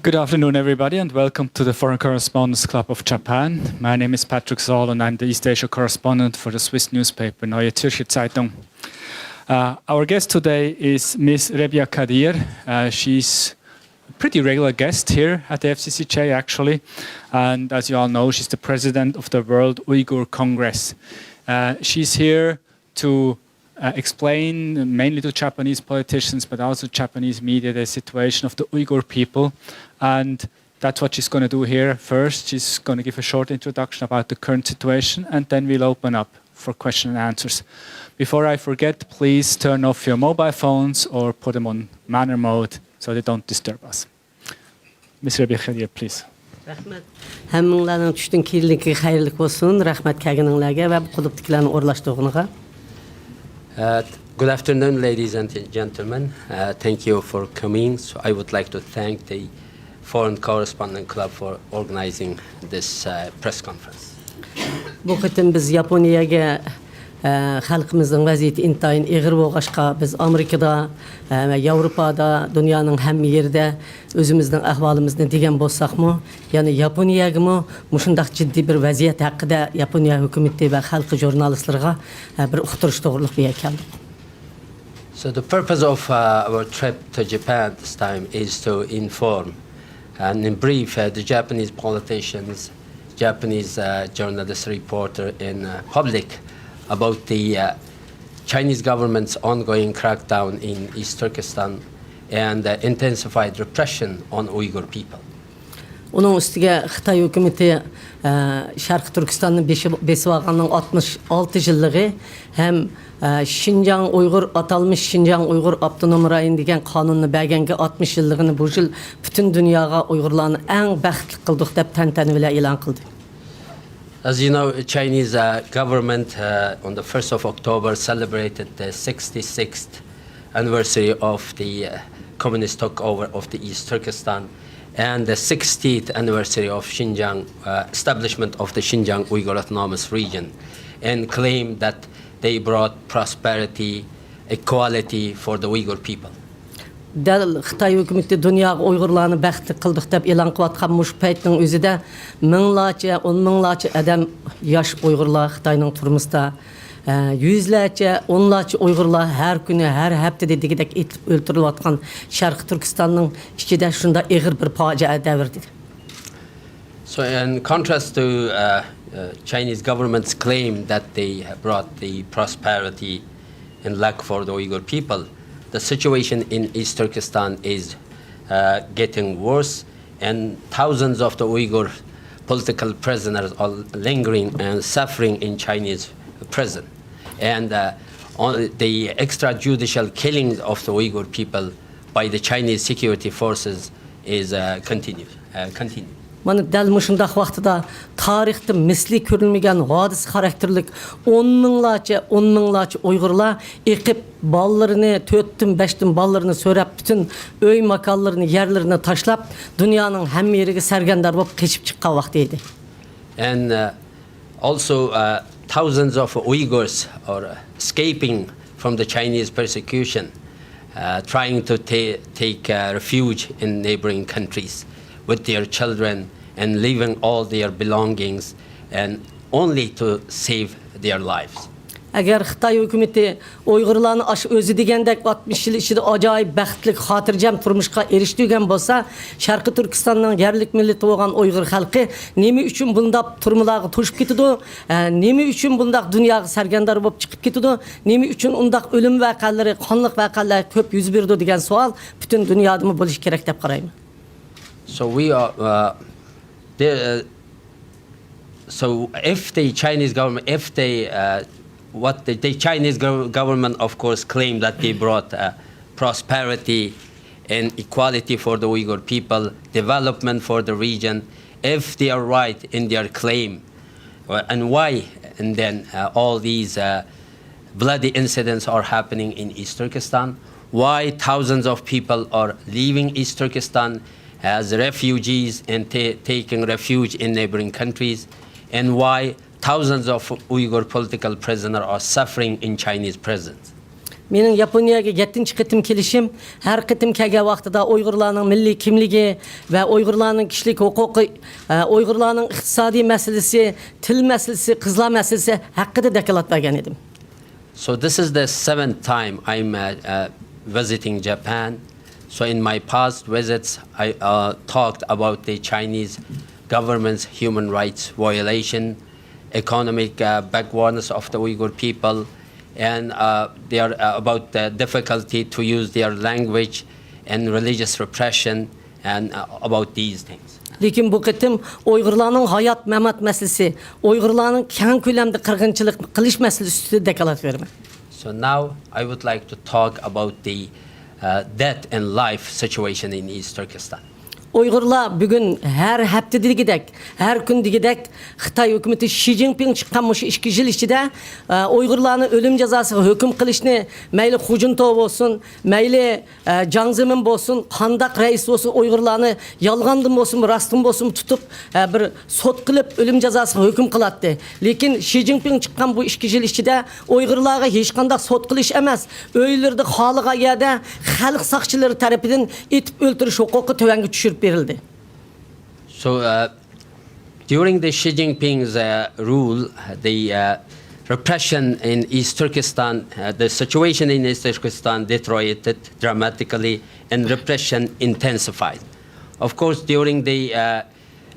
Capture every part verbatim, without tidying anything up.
Good afternoon, everybody, and welcome to the Foreign Correspondents Club of Japan. My name is Patrick Zoll, and I'm the East Asia correspondent for the Swiss newspaper Neue Zürcher Zeitung. Uh, our guest today is Miss Rebia Kadir. Uh, she's a pretty regular guest here at the F C C J, actually. And as you all know, she's the president of the World Uyghur Congress. Uh, she's here to uh, explain, mainly to Japanese politicians, but also Japanese media, the situation of the Uyghur people. And that's what she's going to do here. First, she's going to give a short introduction about the current situation, and then we'll open up for question and answers. Before I forget, please turn off your mobile phones or put them on manner mode so they don't disturb us. Miss Rebia Kadir, please. رەھمەت. ھەممىڭلارنىڭ چۈشتىن كېيىنلىكى خەيرلىك بولسۇن. رەھمەت كەلگىنىڭلارگە ۋە بۇ كۇلۇبتىكىلەرنى ئورۇنلاشتۇرغىنىغا. Uh, good afternoon, ladies and gentlemen. Uh, thank you for coming. So I would like to thank the Foreign Correspondent Club for organizing this uh, press conference. بۇ قېتىم بىز ياپونىيەگە، ئە، خەلقىمىزنىڭ ۋەزىيىتى ئىنتايىن ئېغىر بولغاچقا، بىز ئامېرىكىدا، ئە، ۋە ياۋروپادا، دۇنيانىڭ ھەممە يېرىدە ئۆزىمىزنىڭ ئەھۋالىمىزنى دېگەن بولساقمۇ، يەنى ياپونىيەگىمۇ مۇشۇنداق جىددىي بىر ۋەزىيەت ھەققىدە ياپونىيە ھۆكۈمىتى ۋە خەلقى ژۇرنالىستلىرىغا، ئە، بىر ئۇقتۇرۇش توغرۇلۇق بۇ يەرگە كەلدۇق. So the purpose of uh, our trip to Japan this time is to inform and in brief uh, the Japanese politicians, Japanese uh, journalists, reporter in uh, public about the uh, Chinese government's ongoing crackdown in East Turkestan and uh, intensified repression on Uyghur people. ئۇنىڭ ئۈستىگە خىتاي ھۆكۈمىتى، ئە، شەرقىي تۈركىستاننى بېشى-، بېسىۋالغاننىڭ ئاتمىش ئالتە يىللىقى ھەم، ئە، شىنجاڭ ئۇيغۇر، ئاتالمىش شىنجاڭ ئۇيغۇر ئاپتونوم رايون دېگەن قانۇننى بەرگەنگە ئاتمىش يىللىقىنى بۇ يىل پۈتۈن دۇنياغا ئۇيغۇرلارنى ئەڭ بەختلىك قىلدۇق دەپ تەنتەنە بىلەن ئېلان قىلدى. As you know, Chinese uh, government uh, on the first of October celebrated the sixty-sixth anniversary of the uh, communist takeover of the East Turkestan and the sixtieth anniversary of Xinjiang, uh, establishment of the Xinjiang Uyghur Autonomous Region and claimed that they brought prosperity, equality for the Uyghur people. دەل خىتاي ھۆكۈمىتى دۇنياغا ئۇيغۇرلارنى بەختلىك قىلدۇق دەپ ئېلان قىلىۋاتقان مۇشۇ پەيتنىڭ ئۆزىدە مىڭلارچە، ئون مىڭلارچە ئادەم، ياش ئۇيغۇرلار خىتاينىڭ تۈرمىسىدا، ئە، يۈزلەرچە، ئونلارچە ئۇيغۇرلار ھەر كۈنى، ھەر ھەپتىدە دېگۈدەك ئېتىلىپ ئۆلتۈرۈلۈۋاتقان شەرقىي تۈركىستاننىڭ ئىچىدە شۇنداق ئېغىر بىر پاجىئە دەۋرىدە. So, in contrast to uh, uh, Chinese government's claim that they have brought the prosperity and luck for the Uyghur people, the situation in East Turkestan is uh, getting worse, and thousands of the Uyghur political prisoners are lingering and suffering in Chinese prison. And uh, on the extrajudicial killings of the Uyghur people by the Chinese security forces is uh, continued. Uh, continued. مانا دەل مۇشۇنداق ۋاقتىدا تارىختا مىسلى كۆرۈلمىگەن ھادىسە خاراكتېرلىك ئون مىڭلارچە، ئون مىڭلارچە ئۇيغۇرلار ئېقىپ، بالىلىرىنى، تۆتتىن، بەشتىن بالىلىرىنى سۆرەپ، پۈتۈن ئۆي ماكانلىرىنى، يەرلىرىنى تاشلاپ، دۇنيانىڭ ھەممە يېرىگە سەرگەردان بولۇپ قېچىپ چىققان ۋاقتى ئىدى. And uh, also, uh, thousands of Uyghurs are escaping from the Chinese persecution, uh, trying to ta- take uh, refuge in neighboring countries with their children and leaving all their belongings and only to save their lives. ئەگەر خىتاي ھۆكۈمىتى ئۇيغۇرلارنى ئاشۇ ئۆزى دېگەندەك ئاتمىش يىل ئىچىدە ئاجايىپ بەختلىك، خاتىرجەم تۇرمۇشقا ئېرىشتۈرگەن بولسا، شەرقىي تۈركىستاننىڭ يەرلىك مىللىتى بولغان ئۇيغۇر خەلقى نېمە ئۈچۈن بۇنداق تۈرمىلەرگە توشۇپ كېتىدۇ؟ ئە، نېمە ئۈچۈن بۇنداق دۇنياغا سەرگەردان بولۇپ چىقىپ كېتىدۇ؟ نېمە ئۈچۈن ئۇنداق ئۆلۈم ۋەقەلىرى، قانلىق ۋەقەلەر كۆپ يۈز بېرىدۇ دېگەن سوئال پۈتۈن دۇنيادىمۇ بولۇشى كېرەك دەپ قارايمەن. So we are. Uh, the, uh, so if the Chinese government, if they, uh, what the, the Chinese gov- government, of course, claim that they brought uh, prosperity and equality for the Uyghur people, development for the region, if they are right in their claim, uh, and why, and then uh, all these uh, bloody incidents are happening in East Turkestan, why thousands of people are leaving East Turkestan as refugees and ta- taking refuge in neighboring countries, and why thousands of Uyghur political prisoners are suffering in Chinese prisons. مېنىڭ ياپونىيەگە يەتتىنچى قېتىم كېلىشىم، ھەر قېتىم كەلگەن ۋاقتىدا ئۇيغۇرلارنىڭ مىللىي كىملىكى ۋە ئۇيغۇرلارنىڭ كىشىلىك ھوقۇقى، ئە، ئۇيغۇرلارنىڭ ئىقتىسادىي مەسىلىسى، تىل مەسىلىسى، قىزلار مەسىلىسى ھەققىدە دوكلات بەرگەن ئىدىم. So this is the seventh time I'm uh, uh, visiting Japan. So in my past visits, I uh, talked about the Chinese government's human rights violation, economic uh, backwardness of the Uyghur people, and uh, they are uh, about the difficulty to use their language and religious repression and uh, about these things. لېكىن بۇ قېتىم ئۇيغۇرلارنىڭ ھايات مامات مەسىلىسى، ئۇيغۇرلارنىڭ كەڭ كۆلەمدە قىرغىنچىلىق قىلىش مەسىلىسى ئۈستىدە دوكلات بېرىمەن. So now I would like to talk about the uh, death and life situation in East Turkestan. ئۇيغۇرلار بۈگۈن ھەر ھەپتە دېگۈدەك، ھەر كۈن دېگۈدەك خىتاي ھۆكۈمىتى شى جىنپىڭ چىققان مۇشۇ ئىككى يىل ئىچىدە، ئە، ئۇيغۇرلارنى ئۆلۈم جازاسىغا ھۆكۈم قىلىشنى مەيلى خۇجىنتاۋ بولسۇن، مەيلى، ئە، جاڭ زېمىن بولسۇن، قانداق رەئىس بولسۇن، ئۇيغۇرلارنى يالغاندىن بولسۇنمۇ، راستتىن بولسۇنمۇ تۇتۇپ، ئە، بىر سوت قىلىپ ئۆلۈم جازاسىغا ھۆكۈم قىلاتتى. لېكىن شى جىنپىڭ چىققان بۇ ئىككى يىل ئىچىدە ئۇيغۇرلارغا ھېچقانداق سوت قىلىش ئەمەس، ئۆيلىرىدە خالىغان يەردە خەلق ساقچىلىرى تەرىپىدىن ئېتىپ ئۆلتۈرۈش ھوقۇقى تۆۋەنگە چۈشۈرۈپ بېرىلدى. So uh, during the Xi Jinping's uh, rule, the uh, repression in East Turkestan, uh, the situation in East Turkestan deteriorated dramatically and repression intensified. Of course, during the uh,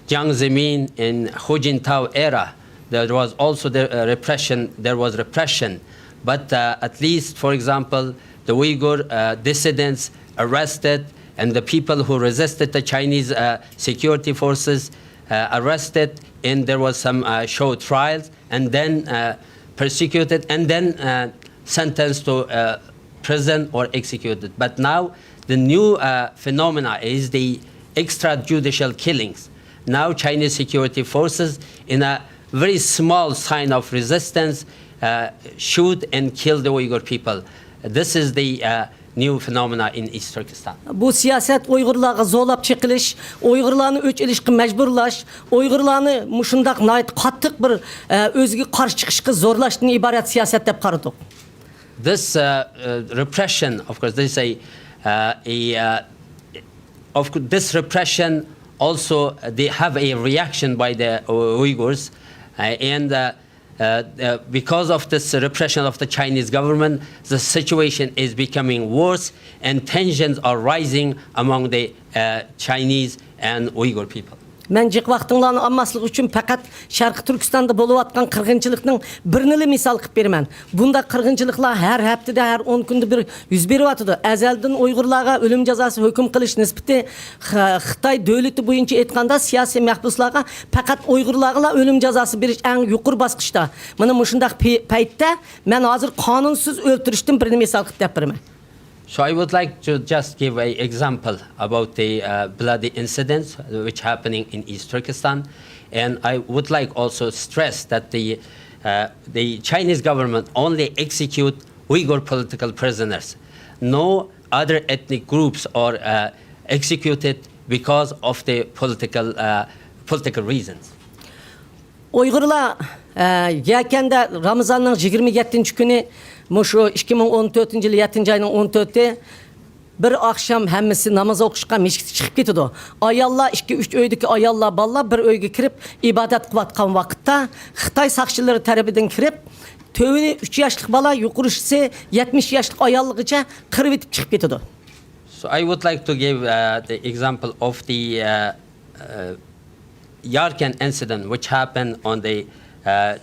Jiang Zemin in Hu Jintao era, there was also the uh, repression. There was repression, but uh, at least, for example, the Uyghur uh, dissidents arrested, and the people who resisted the Chinese uh, security forces uh, arrested, and there was some uh, show trials, and then uh, persecuted, and then uh, sentenced to uh, prison or executed. But now the new uh, phenomena is the extrajudicial killings. Now Chinese security forces, in a very small sign of resistance, uh, shoot and kill the Uyghur people. This is the uh, new phenomena in East Turkestan. بۇ سىياسەت ئۇيغۇرلارغا زورلاپ چېقىلىش، ئۇيغۇرلارنى ئۆچ ئېلىشقا مەجبۇرلاش، ئۇيغۇرلارنى مۇشۇنداق ناھايىتى قاتتىق بىر، ئە، ئۆزىگە قارشى چىقىشقا زورلاشتىن ئىبارەت سىياسەت دەپ قارىدۇق. This uh, uh, repression, of course, this is a, uh, a uh, of course, this repression also uh, they have a reaction by the uh, Uyghurs, uh, and uh, uh, uh, because of this repression of the Chinese government, the situation is becoming worse, and tensions are rising among the uh, Chinese and Uyghur people. مەن جىق ۋاقتىڭلارنى ئالماسلىق ئۈچۈن پەقەت شەرقىي تۈركىستاندا بولۇۋاتقان قىرغىنچىلىقنىڭ بىرنىلا مىسال قىلىپ بېرىمەن. بۇنداق قىرغىنچىلىقلار ھەر ھەپتىدە، ھەر ئون كۈندە بىر يۈز بېرىۋاتىدۇ. ئەزەلدىن ئۇيغۇرلارغا ئۆلۈم جازاسى ھۆكۈم قىلىش نىسبىتى خ-، خىتاي دۆلىتى بويىچە ئېيتقاندا سىياسىي مەھبۇسلارغا پەقەت ئۇيغۇرلارغىلا ئۆلۈم جازاسى بېرىش ئەڭ يۇقىرى باسقۇچتا. مانا مۇشۇنداق پې-، پەيتتە مەن ھازىر قانۇنسىز ئۆلتۈرۈشتىن بىرنى مىسال قىلىپ دەپ بېرىمەن. So I would like to just give a example about the uh, bloody incidents which happening in East Turkestan, and I would like also stress that the uh, the Chinese government only execute Uyghur political prisoners. No other ethnic groups are uh, executed because of the political uh, political reasons. ئۇيغۇرلار، ئە، يەكەندە رامىزاننىڭ يىگىرمە يەتتىنچى كۈنى، مۇشۇ ئىككى مىڭ ئون تۆتىنچى يىل يەتتىنچى ئاينىڭ ئون تۆتى، بىر ئاخشام ھەممىسى ناماز ئوقۇشقا مەسچىتكە چىقىپ كېتىدۇ. ئاياللار، ئىككى، ئۈچ ئۆيدىكى ئاياللار، بالىلار بىر ئۆيگە كىرىپ ئىبادەت قىلىۋاتقان ۋاقىتتا، خىتاي ساقچىلىرى تەرىپىدىن كىرىپ، تۆۋىنى ئۈچ ياشلىق بالا، يۇقىرىسى يەتمىش ياشلىق ئايالغىچە قىرىۋېتىپ چىقىپ كېتىدۇ. So I would like to give uh, the example of the uh, uh, Yarkent incident, which happened on the uh,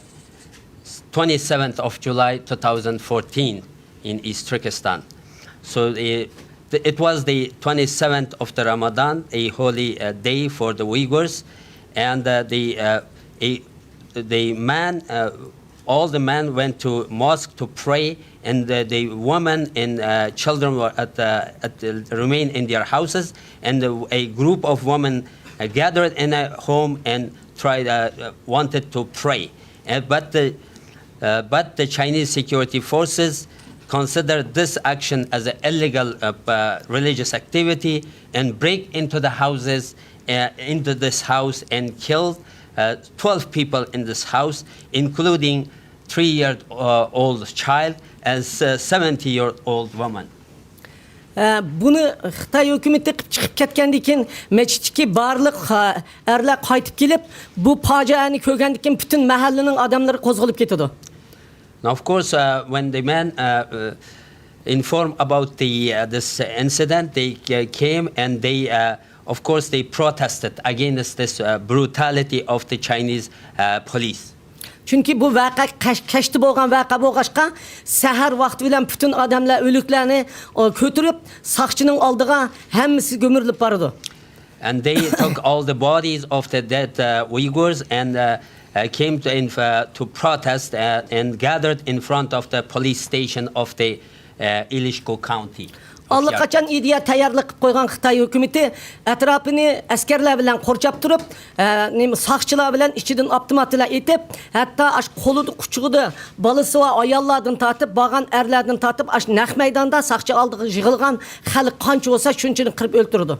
twenty-seventh of July two thousand fourteen in East Turkestan. So the, the, it was the twenty-seventh of the Ramadan, a holy uh, day for the Uyghurs, and uh, the uh, a, the man uh, all the men went to mosque to pray, and the, the women and uh, children were at the, at the, remain in their houses, and the, a group of women uh, gathered in a home and tried uh, uh, wanted to pray. Uh, but the uh, but the Chinese security forces considered this action as an illegal uh, uh, religious activity and break into the houses uh, into this house and killed uh, twelve people in this house, including three-year-old child, as a seventy year old woman. ئە، بۇنى خىتاي ھۆكۈمىتى قىلىپ چىقىپ كەتكەندىن كېيىن، مەسچىتتىكى بارلىق، ئە، ئەرلەر قايتىپ كېلىپ، بۇ پاجىئەنى كۆرگەندىن كېيىن، پۈتۈن مەھەللىنىڭ ئادەملىرى قوزغىلىپ كېتىدۇ. Now, of course, uh, when the men uh, uh, informed about the uh, this incident, they uh, came and they, uh, of course, they protested against this uh, brutality of the Chinese uh, police. چۈنكى بۇ ۋەقە كەچ-، كەچتە بولغان ۋەقە بولغاچقا، سەھەر ۋاقتى بىلەن پۈتۈن ئادەملەر ئۆلۈكلەرنى، ئو، كۆتۈرۈپ، ساقچىنىڭ ئالدىغا ھەممىسى گۈمۈرۈلۈپ بارىدۇ. And they took all the bodies of the dead uh, Uyghurs and uh, uh, came to, in, uh, to protest uh, and gathered in front of the police station of the uh, Ilishko County. ئاللىقاچان ئىدىيە تەييارلىق قىلىپ قويغان خىتاي ھۆكۈمىتى ئەتراپىنى ئەسكەرلەر بىلەن قورشاپ تۇرۇپ، ئە، نېمە، ساقچىلار بىلەن ئىچىدىن ئاپتوماتلار ئېتىپ، ھەتتا ئاش قولىدا، قۇچىقىدا بالىسى بار ئاياللاردىن تارتىپ، بارغان ئەرلەردىن تارتىپ، ئاش نەق مەيداندا ساقچى ئالدىغا يىغىلغان خەلق قانچە بولسا، شۇنچىنى قىرىپ ئۆلتۈرىدۇ.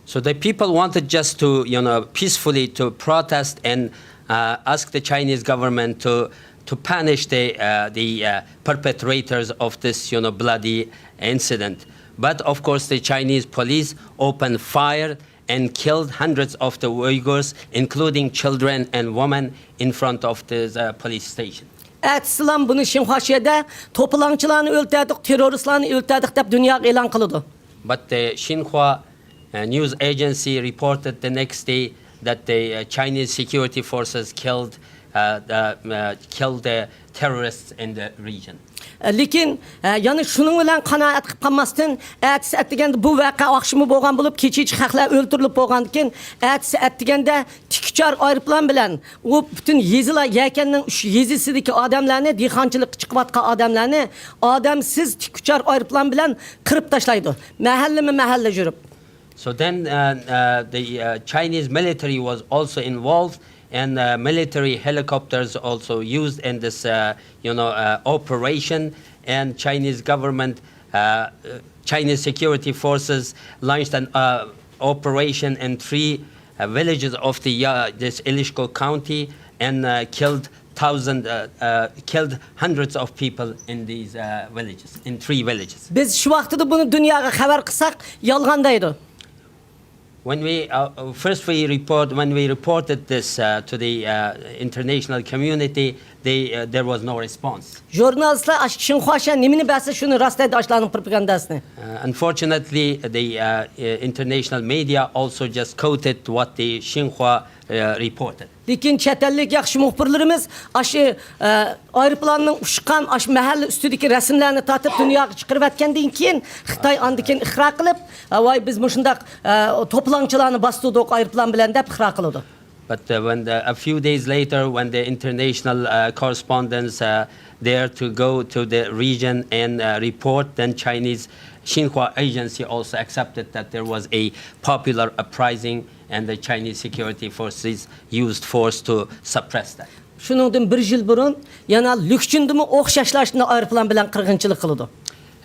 So the people wanted just to, you know, peacefully to protest and uh, ask the Chinese government to to punish the uh, the uh, perpetrators of this, you know, bloody incident. But of course, the Chinese police opened fire and killed hundreds of the Uyghurs, including children and women, in front of the uh, police station. ئەتىسىلام بۇنى شىنخۇا شىيەدە توپىلاڭچىلارنى ئۆلتۈردۇق، تېررورىستلارنى ئۆلتۈردۇق دەپ دۇنياغا ئېلان قىلىدۇ. But the Xinhua uh, news agency reported the next day that the uh, Chinese security forces killed uh, the, uh, killed the terrorists in the region. لېكىن، ئە، يەنە شۇنىڭ بىلەن قانائەت قىلىپ قالماستىن، ئەتىسى ئەتىگەندە بۇ ۋەقە ئاخشىمى بولغان بولۇپ، كېچىچە خەقلەر ئۆلتۈرۈلۈپ بولغاندىن كېيىن، ئەتىسى ئەتىگەندە تىك ئۇچار ئايروپىلان بىلەن ئۇ پۈتۈن يېزىلار، يەكەننىڭ ئۈچ يېزىسىدىكى ئادەملەرنى، دېھقانچىلىققا چىقىۋاتقان ئادەملەرنى ئادەمسىز تىك ئۇچار ئايروپىلان بىلەن قىرىپ تاشلايدۇ. مەھەللىمۇ مەھەللە يۈرۈپ. So then uh, uh, the uh, Chinese military was also involved, and uh, military helicopters also used in this, uh, you know, uh, operation. And Chinese government, uh, uh, Chinese security forces launched an uh, operation in three uh, villages of the uh, this Ilishko County and uh, killed thousand, uh, uh, killed hundreds of people in these uh, villages, in three villages. بىز شۇ ۋاقتىدا بۇنى دۇنياغا خەۋەر قىلساق، يالغان دەيدۇ. When we uh, first we report when we reported this uh, to the uh, international community, they, uh, there was no response. ژۇرنالىستلار ئاشۇ شىنخۇا شىيە نېمىنى بەرسە، شۇنى راست دەيدۇ ئاشۇلارنىڭ پروپاگانداسىنى. Uh, unfortunately, the uh, uh, international media also just quoted what the Xinhua uh, reported. لېكىن چەت ئەللىك ياخشى مۇخبىرلىرىمىز ئاشۇ، ئە، ئايروپىلاننىڭ ئۇچقان ئاشۇ مەھەللە ئۈستىدىكى رەسىملەرنى تارتىپ دۇنياغا چىقىرىۋەتكەندىن كېيىن، خىتاي ئاندىن كېيىن ئىقرار قىلىپ، ئە، ۋاي، بىز مۇشۇنداق، ئە، توپىلاڭچىلارنى باستۇردۇق ئايروپىلان بىلەن دەپ ئىقرار قىلىدۇ. But uh, when the, a few days later, when the international uh, correspondents uh, dared to go to the region and uh, report, then Chinese Xinhua agency also accepted that there was a popular uprising and the Chinese security forces used force to suppress that. شۇنىڭدىن بىر يىل بۇرۇن يەنە لۈكچىندىمۇ ئوخشاشلا شۇنداق ئايروپىلان بىلەن قىرغىنچىلىق قىلىدۇ.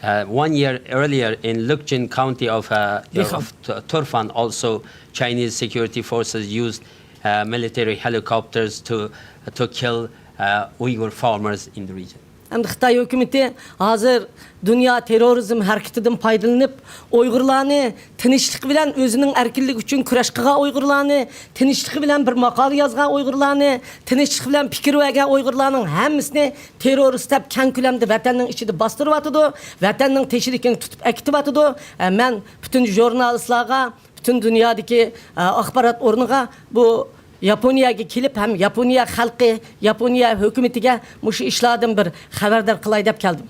Uh, one year earlier in Lukchin County of, uh, of Turfan, also Chinese security forces used uh, military helicopters to, to kill uh, Uyghur farmers in the region. ئەمدى خىتاي ھۆكۈمىتى ھازىر دۇنيا تېررورىزم ھەرىكىتىدىن پايدىلىنىپ، ئۇيغۇرلارنى تىنچلىق بىلەن ئۆزىنىڭ ئەركىنلىكى ئۈچۈن كۈرەش قىلغان ئۇيغۇرلارنى، تىنچلىق بىلەن بىر ماقالە يازغان ئۇيغۇرلارنى، تىنچلىق بىلەن پىكىر بەرگەن ئۇيغۇرلارنىڭ ھەممىسىنى تېررورىست دەپ كەڭ كۆلەمدە ۋەتەننىڭ ئىچىدە باستۇرۇۋاتىدۇ، ۋەتەننىڭ تىنچلىقىنى تۇتۇپ ئەكېتىۋاتىدۇ. ئە، مەن پۈتۈن ژۇرنالىستلارغا، پۈتۈن دۇنيادىكى، ئە، ئاخبارات ئورنىغا بۇ ياپونىيەگە كېلىپ ھەم ياپونىيە خەلقى، ياپونىيە ھۆكۈمىتىگە مۇشۇ ئىشلاردىن بىر خەۋەردار قىلاي دەپ كەلدىم.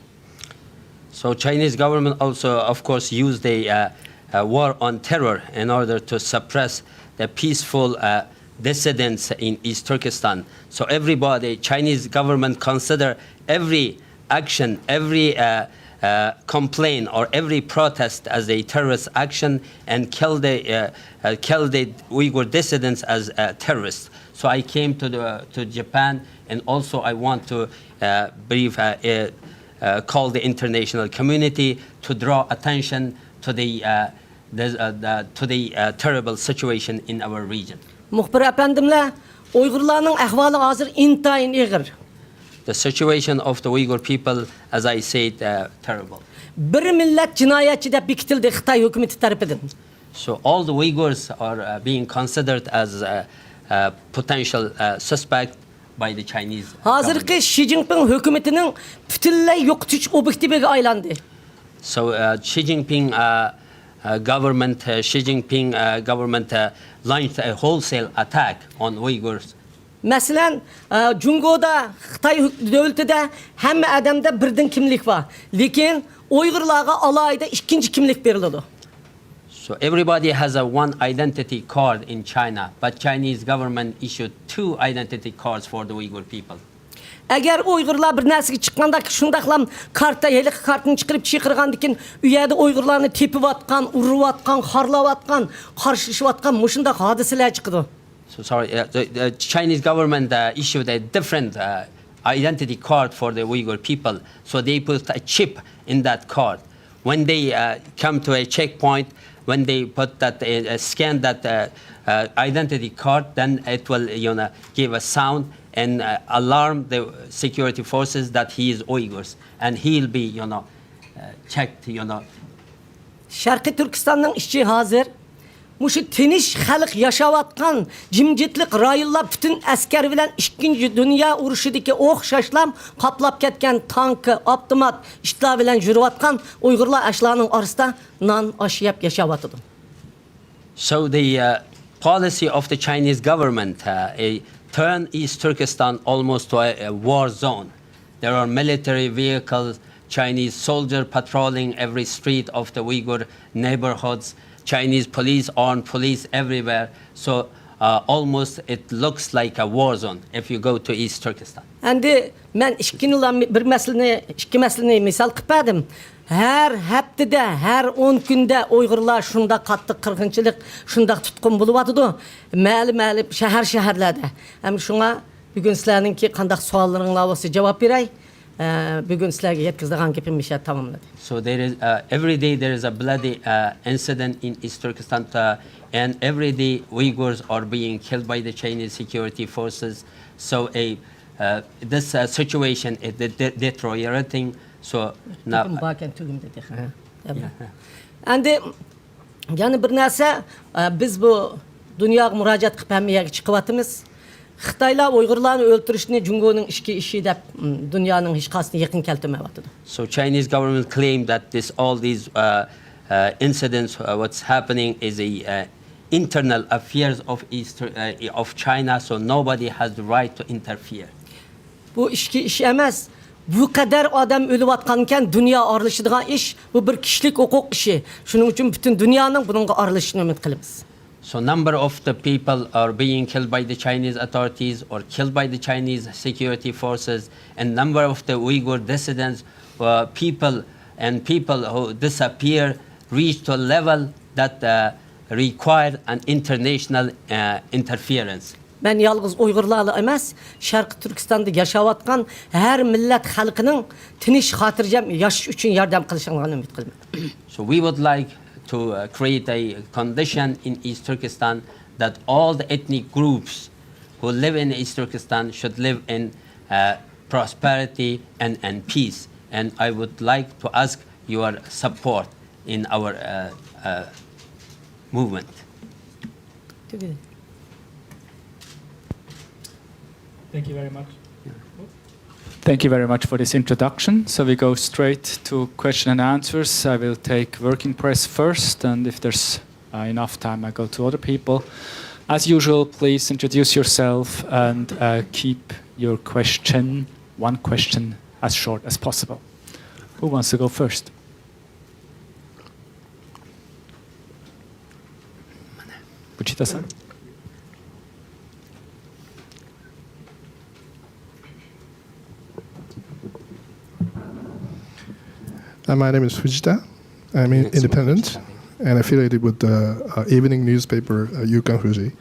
So Chinese government also, of course, used a, uh, a war on terror in order to suppress the peaceful uh, dissidents in East Turkestan. So everybody, Chinese government consider every action, every uh, uh, complaint or every protest as a terrorist action and kill the, uh, uh, kill the Uyghur dissidents as uh, terrorists. So I came to, the, to Japan and also I want to uh, brief, uh, uh, uh, call the international community to draw attention to the, uh, the, uh, the, to the uh, terrible situation in our region. مۇخبىر ئەپەندىملەر، ئۇيغۇرلارنىڭ ئەھۋالى ھازىر ئىنتايىن ئېغىر. The situation of the Uyghur people, as I said, uh, terrible. بىر مىللەت جىنايەتچى دەپ بېكىتىلدى خىتاي ھۆكۈمىتى تەرىپىدىن. So all the Uyghurs are uh, being considered as a, a potential uh, suspect by the Chinese ھازىرقى government. شى جىنپىڭ ھۆكۈمىتىنىڭ پۈتۈنلەي يوقىتىش ئوبيېكتىپىغا ئايلاندى. So uh, Xi Jinping uh, uh, government, uh, Xi Jinping uh, government uh, launched a wholesale attack on Uyghurs. مەسىلەن، ئە، جۇڭگودا خىتاي ھۆك- دۆلىتىدە ھەممە ئادەمدە بىردىن كىملىك بار. لېكىن ئۇيغۇرلارغا ئالاھىدە ئىككىنچى كىملىك بېرىلىدۇ. So everybody has a one identity card in China, but Chinese government issued two identity cards for the Uyghur people. ئەگەر ئۇيغۇرلار بىر نەرسىگە چىققاندا شۇنداقلا كارتا، ھېلىقى كارتىنى چىقىرىپ چىقىرغاندىن كېيىن ئۇ يەردە ئۇيغۇرلارنى تېپىۋاتقان، ئۇرۇۋاتقان، خارلاۋاتقان، قارشىلىشىۋاتقان مۇشۇنداق ھادىسىلەر چىقىدۇ. So sorry, uh, the, the Chinese government uh, issued a different uh, identity card for the Uyghur people. So they put a chip in that card. When they uh, come to a checkpoint, when they put that uh, uh, scan that uh, uh, identity card, then it will you know give a sound and uh, alarm the security forces that he is Uyghurs and he'll be you know uh, checked you know شەرقىي تۈركىستاننىڭ ئىچى ھازىر مۇشۇ تىنچ خەلق ياشاۋاتقان جىمجىتلىق رايونلار پۈتۈن ئەسكەر بىلەن ئىككىنچى دۇنيا ئۇرۇشىدىكى ئوخشاشلا قاپلاپ كەتكەن تانكا، ئاپتومات، ئىتلار بىلەن يۈرۈۋاتقان ئۇيغۇرلار ئاشۇلارنىڭ ئارىسىدا نان ئاش يەپ ياشاۋاتىدۇ. So the uh, policy of the Chinese government uh, eh, turned East Turkestan almost to a, a war zone. There are military vehicles, Chinese soldiers patrolling every street of the Uyghur neighborhoods, Chinese police, armed police everywhere. So uh, almost it looks like a war zone if you go to East Turkestan. ئەمدى مەن ئىككىنىلا بىر مەسىلىنى، ئىككى مەسىلىنى مىسال قىلىپ بەردىم. ھەر ھەپتىدە، ھەر ئون كۈندە ئۇيغۇرلار شۇنداق قاتتىق قىرغىنچىلىق، شۇنداق تۇتقۇن بولۇۋاتىدۇ. مەھەللە مەھەللە، شەھەر شەھەرلەردە. ھەم شۇڭا بۈگۈن سىلەرنىڭكى قانداق سوئاللىرىڭلار بولسا جاۋاب بېرەي. ئە، بۈگۈن سىلەرگە يەتكۈزىدىغان گېپىمنى مۇشۇ يەردە تاماملىدىم. So there is uh, every day there is a bloody uh, incident in East Turkestan, uh, and every day Uyghurs are being killed by the Chinese security forces. So a uh, this uh, situation is de- de- deteriorating. So now, تۈگۈم باركەن، تۈگۈم دېدى. ھە. ئەمدى يەنە بىر نەرسە، ئە، بىز بۇ دۇنياغا مۇراجىئەت قىلىپ ھەممە يەرگە چىقىۋاتىمىز. خىتايلار ئۇيغۇرلارنى ئۆلتۈرۈشنى جۇڭگونىڭ ئىچكى ئىشى دەپ، م، دۇنيانىڭ ھېچقايسىسىنى يېقىن كەلتۈرمەيۋاتىدۇ. So Chinese government claim that this all these uh, uh, incidents, uh, what's happening is a uh, internal affairs of East uh, of China. So nobody has the right to interfere. بۇ ئىچكى ئىش ئەمەس. بۇ قەدەر ئادەم ئۆلۈۋاتقانكەن، دۇنيا ئارىلىشىدىغان ئىش. بۇ بىر كىشىلىك ھوقۇق ئىشى. شۇنىڭ ئۈچۈن پۈتۈن دۇنيانىڭ بۇنىڭغا ئارىلىشىشىنى ئۈمىد قىلىمىز. So number of the people are being killed by the Chinese authorities or killed by the Chinese security forces, and number of the Uyghur dissidents, uh, people and people who disappear reached to a level that uh, required an international uh, interference. مەن يالغۇز ئۇيغۇرلارلا ئەمەس، شەرقىي تۈركىستاندا ياشاۋاتقان ھەر مىللەت خەلقىنىڭ تىنچ، خاتىرجەم ياشاش ئۈچۈن ياردەم قىلىشىڭلارنى ئۈمىد قىلىمەن. So we would like to uh, create a condition in East Turkestan that all the ethnic groups who live in East Turkestan should live in uh, prosperity and, and peace. And I would like to ask your support in our uh, uh, movement. Thank you very much. Thank you very much for this introduction. So we go straight to question and answers. I will take working press first, and if there's uh, enough time, I go to other people. As usual, please introduce yourself and uh, keep your question, one question, as short as possible. Who wants to go first? Wichita-san? Uh, my name is Fujita. I'm an independent and affiliated with the uh, evening newspaper uh, Yukon Fuji.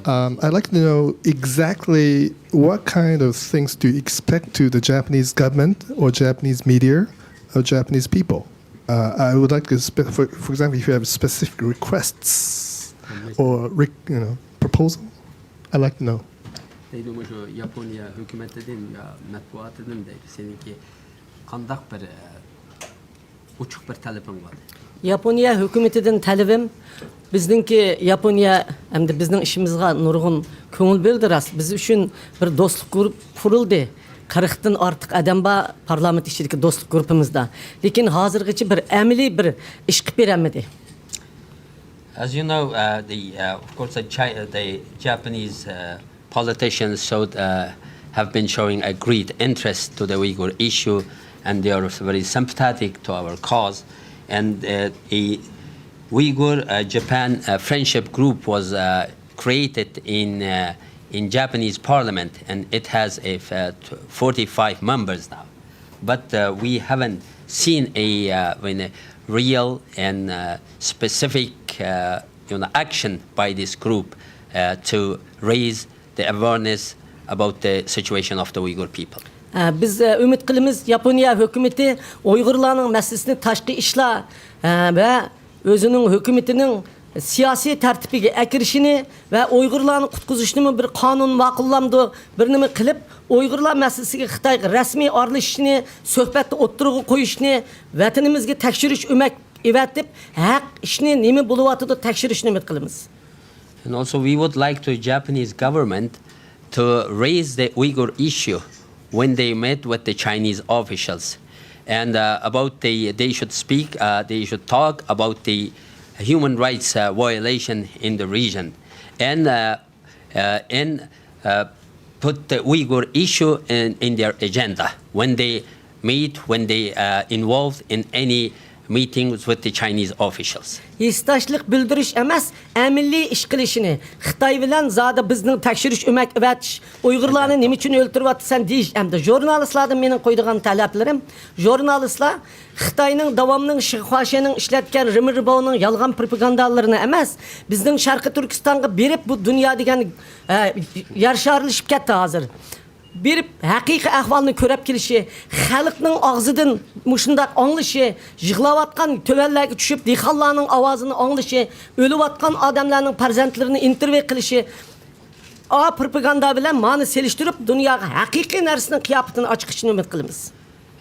Um, I'd like to know exactly what kind of things do you expect to the Japanese government or Japanese media or Japanese people. Uh, I would like to, spe- for, for example, if you have specific requests or re- you know proposal, I'd like to know. دەيدۇ، مۇشۇ ياپونىيە ھۆكۈمىتىدىن يا مەتبۇئاتىدىن دەيدۇ، سېنىڭكى قانداق بىر، ئە، ئوچۇق بىر تەلىپىڭ بار؟ ياپونىيە ھۆكۈمىتىدىن تەلىپىم، بىزنىڭكى ياپونىيە ئەمدى بىزنىڭ ئىشىمىزغا نۇرغۇن كۆڭۈل بۆلدى راست. بىز ئۈچۈن بىر دوستلۇق گۇرۇپپا قۇرۇلدى. قىرىقتىن ئارتۇق ئادەم بار پارلامېنت ئىچىدىكى دوستلۇق گۇرۇپپىمىزدا. لېكىن ھازىرغىچە بىر ئەمەلىي بىر ئىش قىلىپ بېرەلمىدى. As you know, uh, the, uh, of course, the, Chi- uh, the Japanese uh, politicians showed, uh, have been showing a great interest to the Uyghur issue, and they are very sympathetic to our cause. And uh, the Uyghur uh, Japan uh, Friendship Group was uh, created in uh, in Japanese parliament, and it has a f- uh, t- forty-five members now. But uh, we haven't seen a, uh, when a real and uh, specific, uh, you know, action by this group uh, to raise the awareness about the situation of the Uyghur people. ئە، بىز ئە، ئۈمىد قىلىمىز، ياپونىيە ھۆكۈمىتى ئۇيغۇرلارنىڭ مەسىلىسىنى تاشقى ئىشلار ئە، ۋە ئۆزىنىڭ ھۆكۈمىتىنىڭ سىياسىي تەرتىپىگە ئەكىرىشىنى ۋە ئۇيغۇرلارنى قۇتقۇزۇشنىمۇ بىر قانۇن ماقۇللامدۇ، بىر نېمە قىلىپ، ئۇيغۇرلار مەسىلىسىگە خىتايغا رەسمىي ئارىلىشىشىنى سۆھبەتتە ئوتتۇرىغا قويۇشنى، ۋەتىنىمىزگە تەكشۈرۈش ئۆمەك ئېۋەتىپ، ھەق ئىشنى نېمە بولۇۋاتىدۇ تەكشۈرۈشنى ئۈمىد قىلىمىز. And also, we would like to Japanese government to raise the Uyghur issue when they met with the Chinese officials. And uh, about the, they should speak, uh, they should talk about the human rights uh, violation in the region. And uh, uh, and uh, put the Uyghur issue in, in their agenda when they meet, when they uh, involved in any meetings with the Chinese officials. ھېسداشلىق بىلدۈرۈش ئەمەس، ئەمەلىي ئىش قىلىشىنى، خىتاي بىلەن زادى بىزنىڭ تەكشۈرۈش ئۆمەك ئەۋەتىش، ئۇيغۇرلارنى نېمە ئۈچۈن ئۆلتۈرۈۋاتىسەن دېيىش ئەمدى. ژۇرنالىستلاردىن مېنىڭ قويىدىغان تەلەپلىرىم، ژۇرنالىستلار خىتاينىڭ داۋاملىق شىخۇاشىنىڭ ئىشلەتكەن رېمىرباۋنىڭ يالغان پروپاگاندالىرىنى ئەمەس، بىزنىڭ شەرقىي تۈركىستانغا بېرىپ بۇ دۇنيا دېگەن ئە، يەر شارلىشىپ كەتتى ھازىر. بېرىپ ھەقىقىي ئەھۋالنى كۆرۈپ كېلىشى، خەلقنىڭ ئاغزىدىن مۇشۇنداق ئاڭلىشى، يىغلاۋاتقان تۆۋەنلەرگە چۈشۈپ دېھقانلارنىڭ ئاۋازىنى ئاڭلىشى، ئۆلۈۋاتقان ئادەملەرنىڭ پەرزەنتلىرىنى ئىنتېرۋيۇ قىلىشى، ئا پروپاگاندا بىلەن مانى سېلىشتۇرۇپ دۇنياغا ھەقىقىي نەرسىنىڭ قىياپىتىنى ئاچىقىشىنى ئۈمىد قىلىمىز.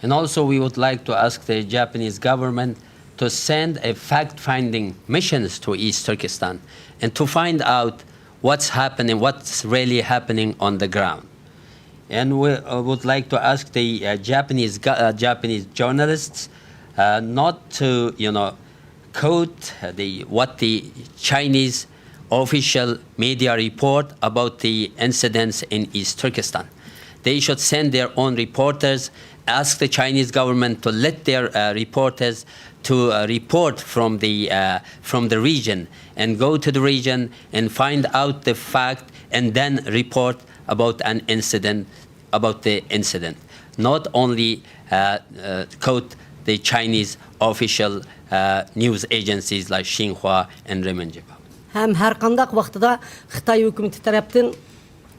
And also we would like to ask the Japanese government to send a fact-finding missions to East Turkestan and to find out what's happening, what's really happening on the ground. And we uh, would like to ask the uh, Japanese, go- uh, Japanese journalists uh, not to, you know, quote uh, the, what the Chinese official media report about the incidents in East Turkestan. They should send their own reporters, ask the Chinese government to let their uh, reporters to uh, report from the uh, from the region and go to the region and find out the fact and then report about an incident, about the incident. Not only uh, uh, quote the Chinese official uh, news agencies like Xinhua and Renminbi. ھەم ھەر قانداق ۋاقتىدا خىتاي ھۆكۈمىتى تەرەپتىن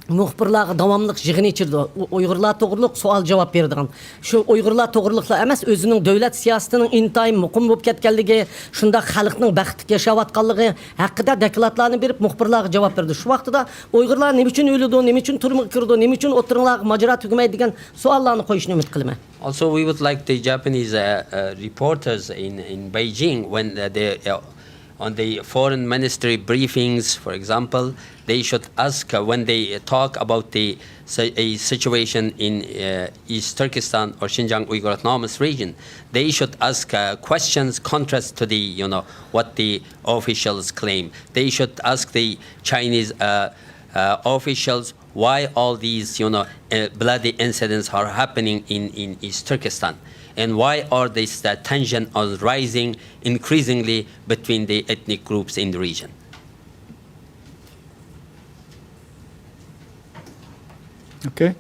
مۇخبىرلارغا داۋاملىق يىغىن ئېچىلىدۇ. ئۇ-، ئۇيغۇرلار توغرۇلۇق سوئال جاۋاب بېرىدىغان. شۇ ئۇيغۇرلار توغرۇلۇقلا ئەمەس، ئۆزىنىڭ دۆلەت سىياسىتىنىڭ ئىنتايىن مۇقىم بولۇپ كەتكەنلىكى، شۇنداق خەلقنىڭ بەختلىك ياشاۋاتقانلىقى ھەققىدە دوكلاتلارنى بېرىپ، مۇخبىرلارغا جاۋاب بېرىدۇ. شۇ ۋاقتىدا ئۇيغۇرلار نېمە ئۈچۈن ئۆلىدۇ، نېمە ئۈچۈن تۈرمىگە كىرىدۇ، نېمە ئۈچۈن ئوتتۇرىڭلارغا ماجىرا تۈگىمەيدۇ دېگەن سوئاللارنى قويۇشنى ئۈمىد قىلىمەن. Also, we would like the Japanese uh, uh, reporters in, in Beijing when uh, they uh, on the foreign ministry briefings, for example, they should ask uh, when they talk about the si- a situation in uh, East Turkestan or Xinjiang Uyghur Autonomous Region, they should ask uh, questions contrast to the you know what the officials claim. They should ask the Chinese uh, uh, officials why all these you know uh, bloody incidents are happening in, in East Turkestan, and why are these uh, tension are rising increasingly between the ethnic groups in the region. Okay.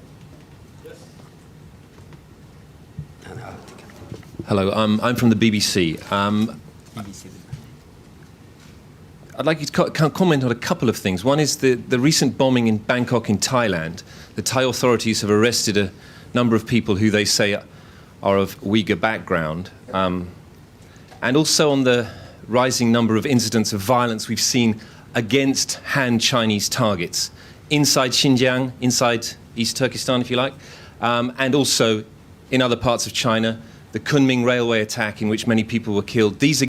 Hello, I'm, I'm from the B B C. Um, I'd like you to co- co- comment on a couple of things. One is the, the recent bombing in Bangkok in Thailand. The Thai authorities have arrested a number of people who they say are of Uyghur background. Um, and also on the rising number of incidents of violence we've seen against Han Chinese targets inside Xinjiang, inside East Turkestan, if you like, um, and also in other parts of China, the Kunming railway attack in which many people were killed. These are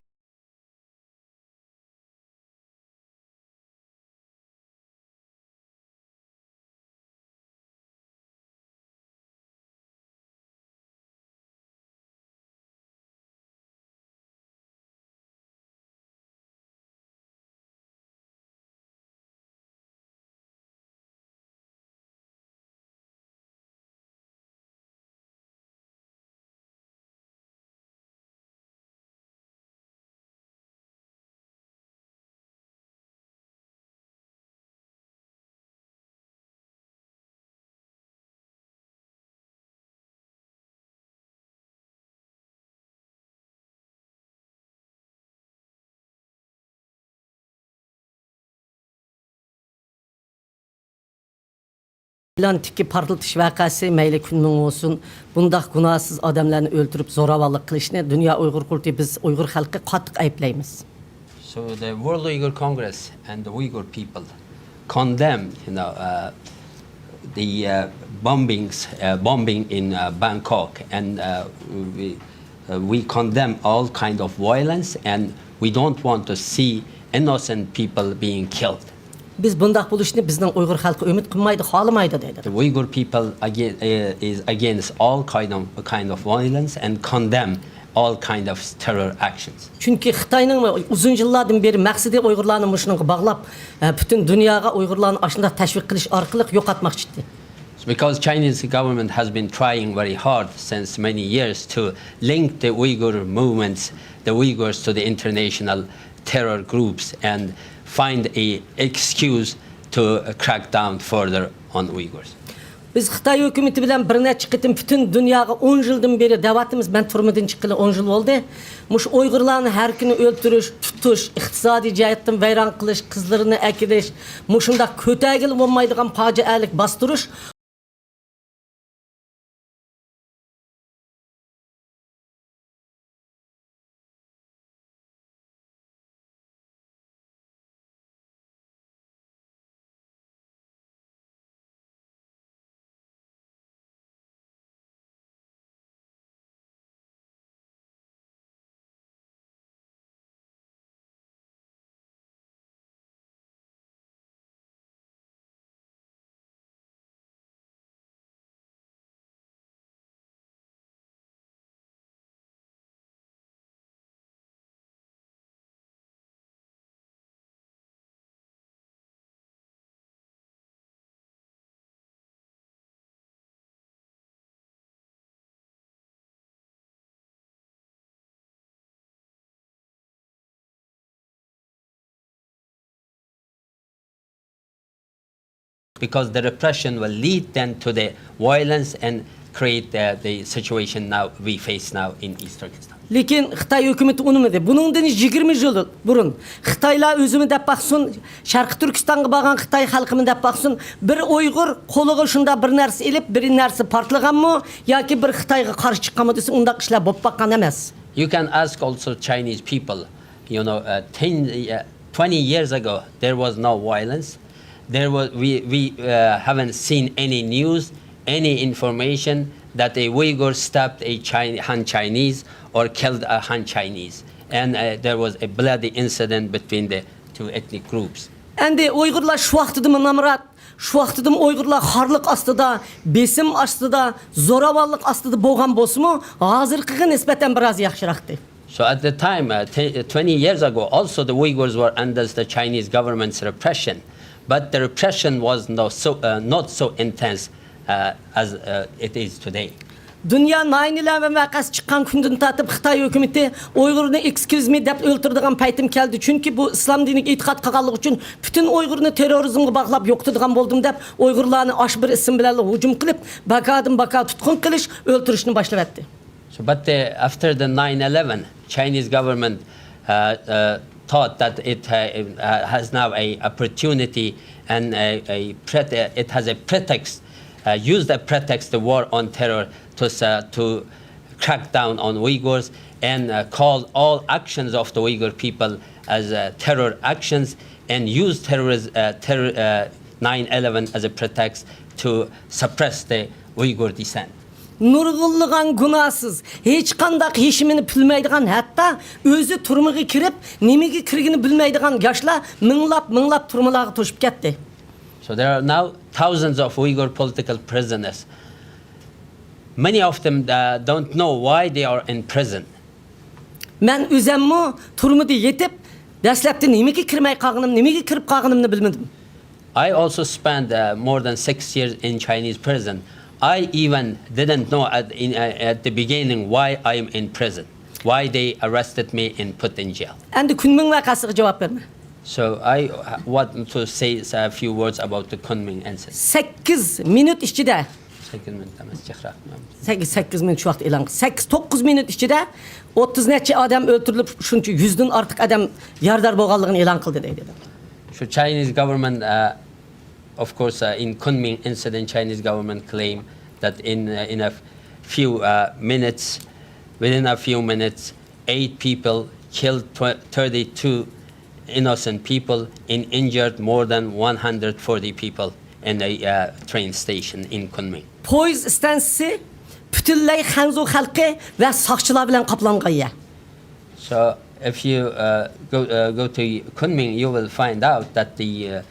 ئېلان تىكى پارتلىتىش ۋەقەسى، مەيلى كۈنمىڭ بولسۇن، بۇنداق گۇناھسىز ئادەملەرنى ئۆلتۈرۈپ زوراۋانلىق قىلىشنى دۇنيا ئۇيغۇر قۇرۇلتىيى، بىز ئۇيغۇر خەلقى قاتتىق ئەيىبلەيمىز. So the World Uyghur Congress and the Uyghur people condemn, you know, uh, the uh, bombings, uh, bombing in uh, Bangkok, and uh, we, uh, we condemn all kind of violence, and we don't want to see innocent people being killed. بىز بۇنداق بولۇشنى بىزنىڭ ئۇيغۇر خەلقى ئۈمىد قىلمايدۇ، خالىمايدۇ، دەيدۇ. The Uyghur people again, uh, is against all kind of, kind of violence and condemn all kind of terror actions. چۈنكى خىتاينىڭ ئۇزۇن يىللاردىن بېرى مەقسىتى ئۇيغۇرلارنى مۇشۇنىڭغا باغلاپ، پۈتۈن دۇنياغا ئۇيغۇرلارنى ئاشۇنداق تەشۋىق قىلىش ئارقىلىق يوقاتماقچى ئىدى. Because Chinese government has been trying very hard since many years to link the Uyghur movements, the Uyghurs, to the international terror groups and find a excuse to crack down further on Uyghurs. بىز خىتاي ھۆكۈمىتى بىلەن بىر نەچچە قېتىم پۈتۈن دۇنياغا، ئون يىلدىن بېرى دەۋاتىمىز، مەن تۈرمىدىن چىققىلى ئون يىل بولدى. مۇشۇ ئۇيغۇرلارنى ھەر كۈنى ئۆلتۈرۈش، تۇتۇش، ئىقتىسادىي جەھەتتىن ۋەيران قىلىش، قىزلىرىنى ئەكېلىش، مۇشۇنداق كۆتەرگىلى بولمايدىغان پاجىئەلىك باستۇرۇش. Because the repression will lead then to the violence and create the, the situation now we face now in East Turkestan. لېكىن خىتاي ھۆكۈمىتى ئۇنىمىدى. بۇنىڭدىن يىگىرمە يىل بۇرۇن خىتايلار ئۆزىمۇ دەپ باقسۇن، شەرقىي تۈركىستانغا بارغان خىتاي خەلقىمۇ دەپ باقسۇن، بىر ئۇيغۇر قولىغا شۇنداق بىر نەرسە ئېلىپ، بىر نەرسە پارتلىغانمۇ ياكى بىر خىتايغا قارشى چىققانمۇ دېسە، ئۇنداق ئىشلار بولۇپ باققان ئەمەس. You can ask also Chinese people, you know, uh, ten, uh, twenty years ago, there was no violence. There was, we, we uh, haven't seen any news, any information that a Uyghur stabbed a Chin-, Han Chinese or killed a Han Chinese. And uh, there was a bloody incident between the two ethnic groups. ئەمدى ئۇيغۇرلار شۇ ۋاقتىدىمۇ نامرات، شۇ ۋاقتىدىمۇ ئۇيغۇرلار خارلىق ئاستىدا، بېسىم ئاستىدا، زوراۋانلىق ئاستىدا بولغان بولسىمۇ، ھازىرقىغا نىسبەتەن بىراز ياخشىراقتى. So at the time, uh, t- twenty years ago, also the Uyghurs were under the Chinese government's repression, but the repression was not so, uh, not so intense uh, as uh, it is today. دۇنيا ناين ئېلېۋېن ۋەقەسى چىققان كۈندىن تارتىپ خىتاي ھۆكۈمىتى ئۇيغۇرنى ئېكسكيۇز مى دەپ ئۆلتۈرىدىغان پەيتىم كەلدى، چۈنكى بۇ ئىسلام دىنىگە ئېتىقاد قىلغانلىقى ئۈچۈن پۈتۈن ئۇيغۇرنى تېررورىزمغا باغلاپ يوقىتىدىغان بولدۇم دەپ ئۇيغۇرلارنى ئاشۇ بىر ئىسىم بىلەنلا ھۇجۇم قىلىپ، بەكادىن بەكا تۇتقۇن قىلىش، ئۆلتۈرۈشنى باشلىۋەتتى. So, but the, after the nine eleven, Chinese government uh, uh, thought that it uh, uh, has now a opportunity and a, a pret- uh, it has a pretext, uh, used a pretext, the war on terror, to, uh, to crack down on Uyghurs and uh, call all actions of the Uyghur people as uh, terror actions and use terroriz- uh, terror, uh, nine eleven as a pretext to suppress the Uyghur dissent. نۇرغۇنلىغان گۇناھسىز، ھېچقانداق ھېشىمىنى بىلمەيدىغان، ھەتتا ئۆزى تۈرمىگە كىرىپ، نېمىگە كىرگىنى بىلمەيدىغان ياشلار مىڭلاپ، مىڭلاپ تۈرمىلەرگە توشۇپ كەتتى. So there are now thousands of Uyghur political prisoners. Many of them uh, don't know why they are in prison. مەن ئۆزەممۇ تۈرمىدە يېتىپ، دەسلەپتە نېمىگە كىرمەي قالغىنىم، نېمىگە كىرىپ قالغىنىمنى بىلمىدىم. I also spent uh, more than six years in Chinese prison. I even didn't know at, in, uh, at the beginning why I am in prison, why they arrested me and put in jail. ئەمدى كۈنمىڭ ۋەقەسىگە جاۋاب بېرىمەن. So I uh, want to say a few words about the Kunming incident. سەككىز مىنۇت ئىچىدە، Second minute, I'm a Chekrak. سەككىز، سەككىز مىنۇت شۇ ۋاقىت ئېلان قىلدى. سەككىز، توققۇز مىنۇت ئىچىدە ئوتتۇز نەچچە ئادەم ئۆلتۈرۈلۈپ، شۇنچە يۈزدىن ئارتۇق ئادەم يارىدار بولغانلىقىنى ئېلان قىلدى دەيدۇ. So Chinese government, uh, of course, uh, in Kunming incident, Chinese government claimed that in uh, in a few uh, minutes, within a few minutes, eight people killed tw- thirty-two innocent people and injured more than one hundred forty people in a uh, train station in Kunming. پويىز ئىستانسىسى پۈتۈنلەي خەنزۇ خەلقى ۋە ساقچىلار بىلەن قاپلانغان يەر. So if you uh, go uh, go to Kunming, you will find out that the uh,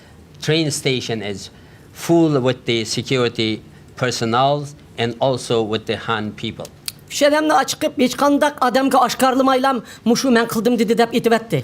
train station is full with the security personnel and also with the Han people. ئۈچ ئادەمنى ئاچىقىپ، ھېچقانداق ئادەمگە ئاشكارىلىمايلا، مۇشۇ مەن قىلدىم دېدى دەپ ئېيتىۋەتتى.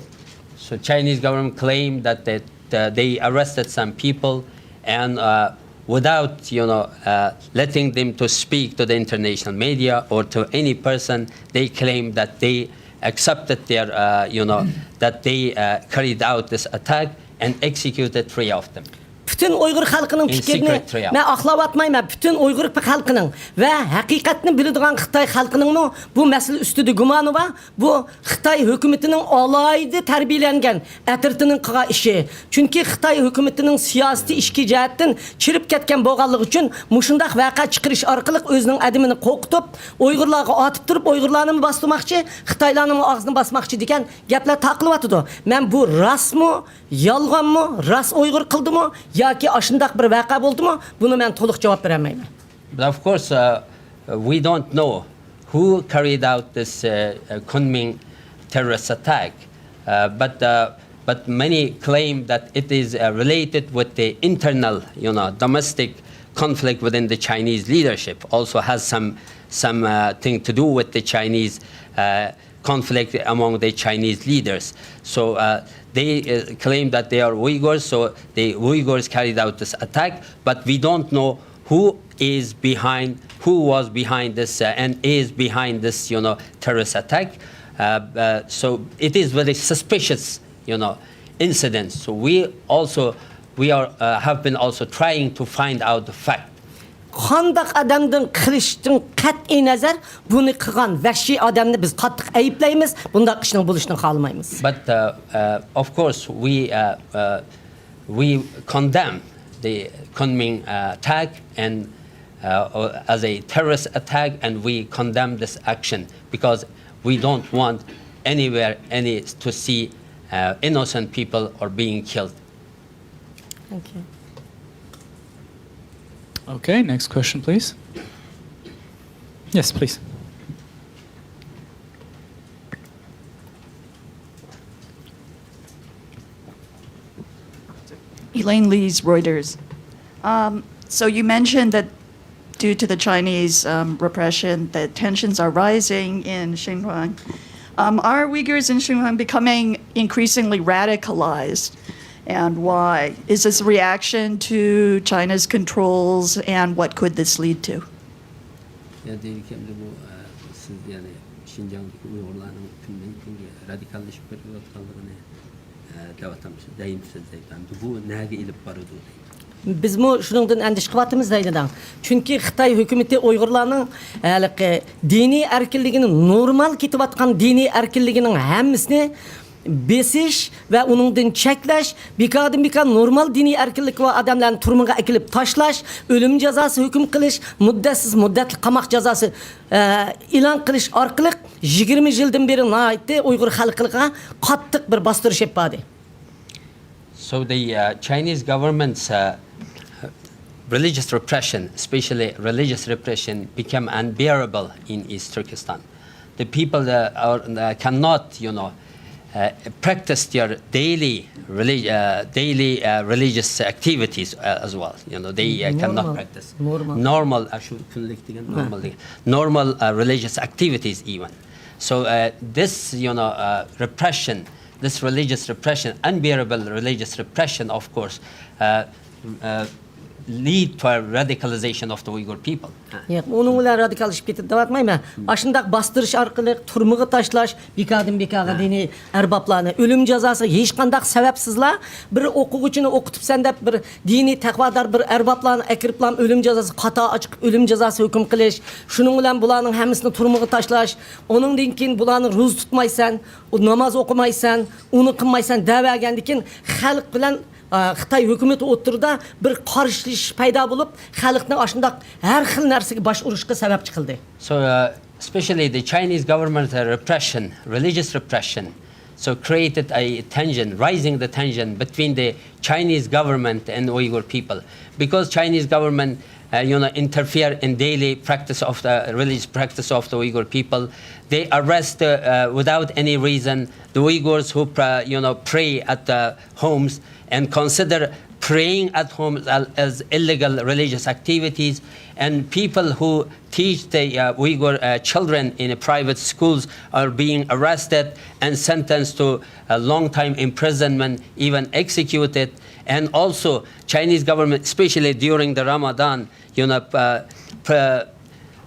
So Chinese government claimed that they, uh, they arrested some people and uh, without you know uh, letting them to speak to the international media or to any person, they claimed that they accepted their uh, you know that they uh, carried out this attack and executed three of them. پۈتۈن ئۇيغۇر خەلقىنىڭ In پىكرىنى secret trial. مەن ئاقلاۋاتمايمەن. پۈتۈن ئۇيغۇر خەلقىنىڭ ۋە ھەقىقەتنى بىلىدىغان خىتاي خەلقىنىڭمۇ بۇ مەسىلە ئۈستىدە گۇمانى بار. بۇ خىتاي ھۆكۈمىتىنىڭ ئالاھىدە تەربىيەلەنگەن ئەترىتىنىڭ قىلغان ئىشى. چۈنكى خىتاي ھۆكۈمىتىنىڭ سىياسىتى ئىچكى جەھەتتىن چىرىپ كەتكەن بولغانلىقى ئۈچۈن مۇشۇنداق ۋەقە چىقىرىش ئارقىلىق ئۆزىنىڭ ئادىمىنى قورقۇتۇپ، ئۇيغۇرلارغا ئاتىپ تۇرۇپ، ئۇيغۇرلارنىمۇ باستۇرماقچى، خىتايلارنىمۇ ئاغزىنى باسماقچى دېگەن گەپلەر تارقىلىۋاتىدۇ. مەن بۇ راستمۇ، يالغانمۇ، راست ئۇيغۇر قىلدىمۇ ياكى ئاشۇنداق بىر ۋەقە بولدىمۇ، بۇنى مەن تولۇق جاۋاب بېرەلمەيمەن. But of course, uh, we don't know who carried out this uh, uh, Kunming terrorist attack. Uh, but uh, but many claim that it is uh, related with the internal, you know, domestic conflict within the Chinese leadership. Also has some some uh, thing to do with the Chinese uh, conflict among the Chinese leaders. So uh, they uh, claim that they are Uyghurs, so the Uyghurs carried out this attack, but we don't know who is behind, who was behind this uh, and is behind this, you know, terrorist attack. Uh, uh, so it is very suspicious, you know, incidents. So we also, we are, uh, have been also trying to find out the fact. قانداق ئادەمدىن قىلىشتىن قەتئىي نەزەر، بۇنى قىلغان ۋەھشىي ئادەمنى بىز قاتتىق ئەيىبلەيمىز، بۇنداق ئىشنىڭ بولۇشىنى خالىمايمىز. But uh, uh, of course, we uh, uh, we condemn the Kunming uh, attack and uh, as a terrorist attack, and we condemn this action because we don't want anywhere any to see uh, innocent people are being killed. Thank you. Okay, next question, please. Yes, please. Elaine Lees, Reuters. Um, so you mentioned that due to the Chinese um, repression, that tensions are rising in Xinjiang. Um, are Uyghurs in Xinjiang becoming increasingly radicalized? And why? Is this a reaction to China's controls, and what could this lead to? يا دېيدىكى، ئەمدى بۇ، ئە، سىز، يەنى شىنجاڭدىكى ئۇيغۇرلارنىڭ كۈندىن كۈنگە رادىكاللىشىپ بېرىۋاتقانلىقىنى، ئە، دەۋاتامسىز، دەيمسىز دەيدۇ. ئەمدى بۇ نەگە ئېلىپ بارىدۇ دەيدۇ. بىزمۇ شۇنىڭدىن ئەندىشە قىلىۋاتىمىز دەيدۇ. چۈنكى خىتاي ھۆكۈمىتى ئۇيغۇرلارنىڭ ھېلىقى دىنىي ئەركىنلىكىنى، نورمال كېتىۋاتقان دىنىي ئەركىنلىكىنىڭ ھەممىسىنى بېسىش ۋە ئۇنىڭدىن چەكلەش، بىكاردىن بىكار نورمال دىنىي ئەركىنلىكى بار ئادەملەرنى تۈرمىگە ئەكېلىپ تاشلاش، ئۆلۈم جازاسى ھۆكۈم قىلىش، مۇددەتسىز مۇددەتلىك قاماق جازاسى، ئە، ئېلان قىلىش ئارقىلىق يىگىرمە يىلدىن بېرى ناھايىتى ئۇيغۇر خەلقىگە قاتتىق بىر باستۇرۇش ئېلىپ باردى. So the uh, Chinese government's uh, religious repression, especially religious repression, became unbearable in East Turkestan. The people uh, are, uh, cannot, you know, uh, practice their daily relig- uh, daily uh, religious activities uh, as well. You know, they uh, cannot normal practice normal normal uh, شۇ كۈنلۈك دېگەن normal دېگەن normal uh, religious activities even. So uh, this, you know, uh, repression, this religious repression, unbearable religious repression, of course, uh, uh, lead to a radicalization of the Uyghur people. ياق، ئۇنىڭ بىلەن رادىكاللىشىپ كېتىدۇ دەۋاتمايمەن. ئاشۇنداق باستۇرۇش ئارقىلىق تۈرمىگە تاشلاش، بىكاردىن بىكارغا دىنىي ئەربابلارنى ئۆلۈم جازاسى، ھېچقانداق سەۋەبسىزلا بىر ئوقۇغۇچىنى ئوقۇتۇپسەن دەپ، بىر دىنىي تەقۋادار بىر ئەربابلارنى ئەكىرىپلا ئۆلۈم جازاسى، قاتار ئاچىقىپ ئۆلۈم جازاسى ھۆكۈم قىلىش، شۇنىڭ بىلەن بۇلارنىڭ ھەممىسىنى تۈرمىگە تاشلاش، ئۇنىڭدىن كېيىن بۇلارنى روزا تۇتمايسەن، ناماز ئوقۇمايسەن، ئۇنى قىلمايسەن دەۋەرگەندىن كېيىن خەلق بىلەن ئا، خىتاي ھۆكۈمىتى ئوتتۇرىدا بىر قارشىلىشىش پەيدا بولۇپ، خەلقنى ئاشۇنداق ھەر خىل نەرسىگە باش ئۇرۇشقا سەۋەبچى قىلدى. So, uh, especially the Chinese government uh, repression, religious repression, so created a tension, rising the tension between the Chinese government and Uyghur people, because Chinese government, uh, you know, interfere in daily practice of the religious practice of the Uyghur people. They arrest uh, uh, without any reason the Uyghurs who, uh, you know, pray at the homes and consider praying at home as, as illegal religious activities, and people who teach the uh, Uyghur uh, children in private schools are being arrested and sentenced to a long time imprisonment, even executed. And also, Chinese government, especially during the Ramadan, you know, uh, uh,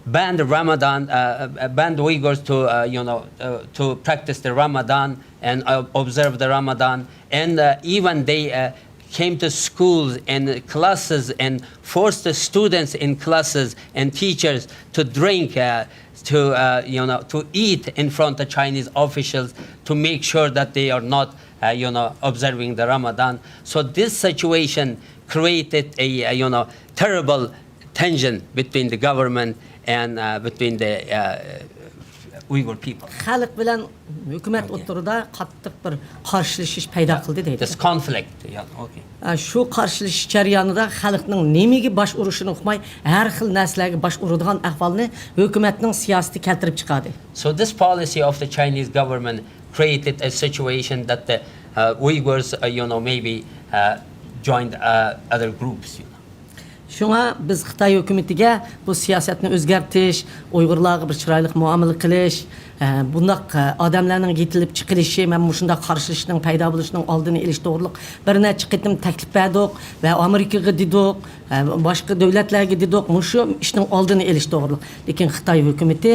banned Ramadan, uh, uh, banned Uyghurs to, uh, you know, uh, to practice the Ramadan and uh, observe the Ramadan. And uh, even they uh, came to schools and classes and forced the students in classes and teachers to drink, uh, to, uh, you know, to eat in front of Chinese officials to make sure that they are not, uh, you know, observing the Ramadan. So this situation created a, uh, you know, terrible tension between the government and uh, between the uh, Uyghur people. خەلق بىلەن ھۆكۈمەت ئوتتۇرىدا قاتتىق بىر قارشىلىشىش پەيدا قىلدى دەيدۇ. This conflict, yeah, okay. ئە، شۇ قارشىلىشىش جەريانىدا خەلقنىڭ نېمىگە باش ئۇرۇشىنى ئۇقماي، ھەر خىل نەرسىلەرگە باش ئۇرىدىغان ئەھۋالنى ھۆكۈمەتنىڭ سىياسىتى كەلتۈرۈپ چىقاردى. So this policy of the Chinese government created a situation that the uh, Uyghurs, uh, you know, maybe uh, joined uh, other groups, you know. شۇڭا بىز خىتاي ھۆكۈمىتىگە بۇ سىياسەتنى ئۆزگەرتىش، ئۇيغۇرلارغا بىر چىرايلىق مۇئامىلە قىلىش، ئە، بۇنداق، ئە، ئادەملەرنىڭ يېتىلىپ چىقىرىلىشى، مەن مۇشۇنداق قارشىلىشنىڭ پەيدا بولۇشىنىڭ ئالدىنى ئېلىش توغرۇلۇق بىر نەچچە قېتىم تەكلىپ بەردۇق ۋە ئامېرىكىغا دېدۇق، ئە، باشقا دۆلەتلەرگە دېدۇق، مۇشۇ ئىشنىڭ ئالدىنى ئېلىش توغرۇلۇق. لېكىن خىتاي ھۆكۈمىتى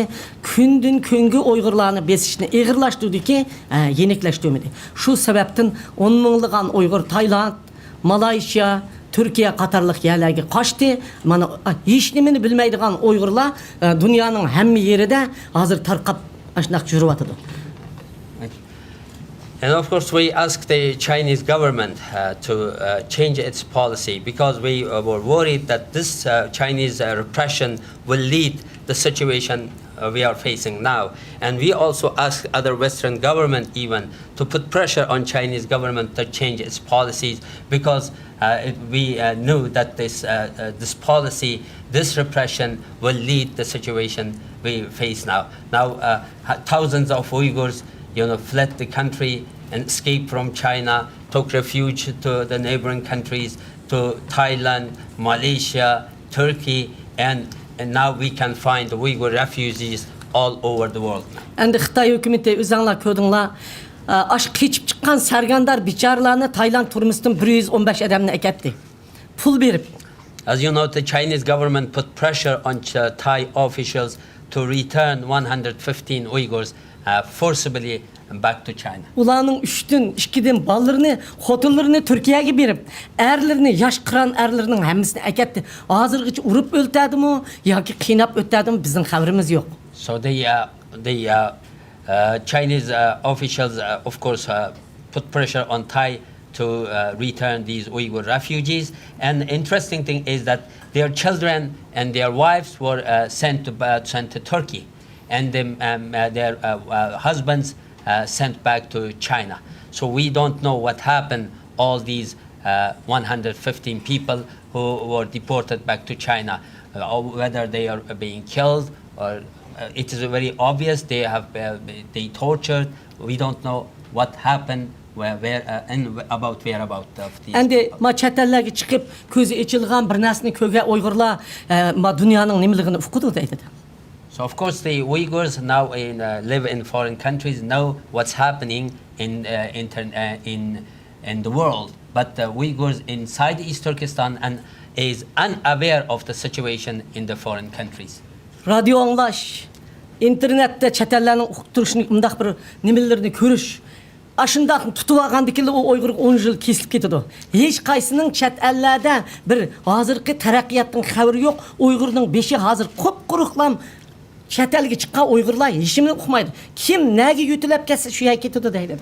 كۈندىن كۈنگە ئۇيغۇرلارنى بېسىشنى ئېغىرلاشتۇردىكى، ئە، يېنىكلەشتۈرمىدى. شۇ سەۋەبتىن ئون مىڭلىغان ئۇيغۇر تايلاند، مالايشىيا، تۈركىيە قاتارلىق يەرلەرگە قاچتى. مانا، ھېچنېمىنى بىلمەيدىغان ئۇيغۇرلار، ئە، دۇنيانىڭ ھەممە يېرىدە ھازىر تارقاپ ئاشۇنداق يۈرۈۋاتىدۇ. And of course, we asked the Chinese government uh, to uh, change its policy because we uh, were worried that this uh, Chinese uh, repression will lead the situation uh, we are facing now. And we also asked other Western government even to put pressure on Chinese government to change its policies because uh, it, we uh, knew that this, uh, uh, this policy, this repression will lead the situation we face now. Now, uh, thousands of Uyghurs, you know, fled the country and escaped from China, took refuge to the neighboring countries, to Thailand, Malaysia, Turkey, and, and now we can find Uyghur refugees all over the world. ئەمدى خىتاي ھۆكۈمىتى ئۆزۈڭلار كۆردۈڭلار، ئاشۇ قېچىپ چىققان سەرگەردان بىچارىلارنى تايلاند تۈرمىسىدىن بىر يۈز ئون بەش ئادەمنى ئەكەتتى. پۇل بېرىپ. As you know, the Chinese government put pressure on Ch- Thai officials to return one hundred fifteen Uyghurs uh, forcibly back to China. ئۇلارنىڭ ئۈچتىن ئىككىدىن بالىلىرىنى، خوتۇنلىرىنى تۈركىيەگە بېرىپ، ئەرلىرىنى، ياش قىران ئەرلىرىنىڭ ھەممىسىنى ئەكەتتى. ھازىرغىچە ئۇرۇپ ئۆلتەردىمۇ ياكى قىيناپ ئۆلتەردىمۇ، بىزنىڭ خەۋىرىمىز يوق. So the uh, the uh, uh, Chinese uh, officials, uh, of course, uh, put pressure on Thai to uh, return these Uyghur refugees. And the interesting thing is that their children and their wives were uh, sent to uh, sent to Turkey, and then um, uh, their uh, uh, husbands uh, sent back to China. So we don't know what happened all these uh, one hundred fifteen people who were deported back to China, uh, or whether they are being killed or, uh, it is very obvious they have, uh, they tortured. We don't know what happened, where, where, uh, and about whereabout of these ئەمدى people. ما چەت ئەللەرگە چىقىپ كۆزى ئېچىلغان بىر نەرسىنى كۆرگەن ئۇيغۇرلار، ئە، ما دۇنيانىڭ نېمىلىكىنى ئۇقىدۇ دەيدۇ. So of course the Uyghurs now in, uh, live in foreign countries know what's happening in, uh, inter-, uh, in, in the world. But the Uyghurs inside East Turkestan and is unaware of the situation in the foreign countries. رادىيو ئاڭلاش، ئىنتېرنېتتە چەت ئەللەرنىڭ ئۇقتۇرۇشىنى مۇنداق بىر نېمىلىرىنى كۆرۈش، ئاشۇنداق تۇتۇۋالغاندىكىنلا ئۇ ئۇيغۇرغا ئون يىل كېسىلىپ كېتىدۇ. ھېچقايسىنىڭ چەت ئەللەردە بىر ھازىرقى تەرەققىياتتىن خەۋىرى يوق، ئۇيغۇرنىڭ بېشى ھازىر قۇپقۇرۇقلام، چەت ئەلگە چىققان ئۇيغۇرلار ھېچنېمىنى ئۇقمايدۇ. كىم نەگە يۆتىلەپ كەتسە شۇ يەرگە كېتىدۇ دەيدۇ.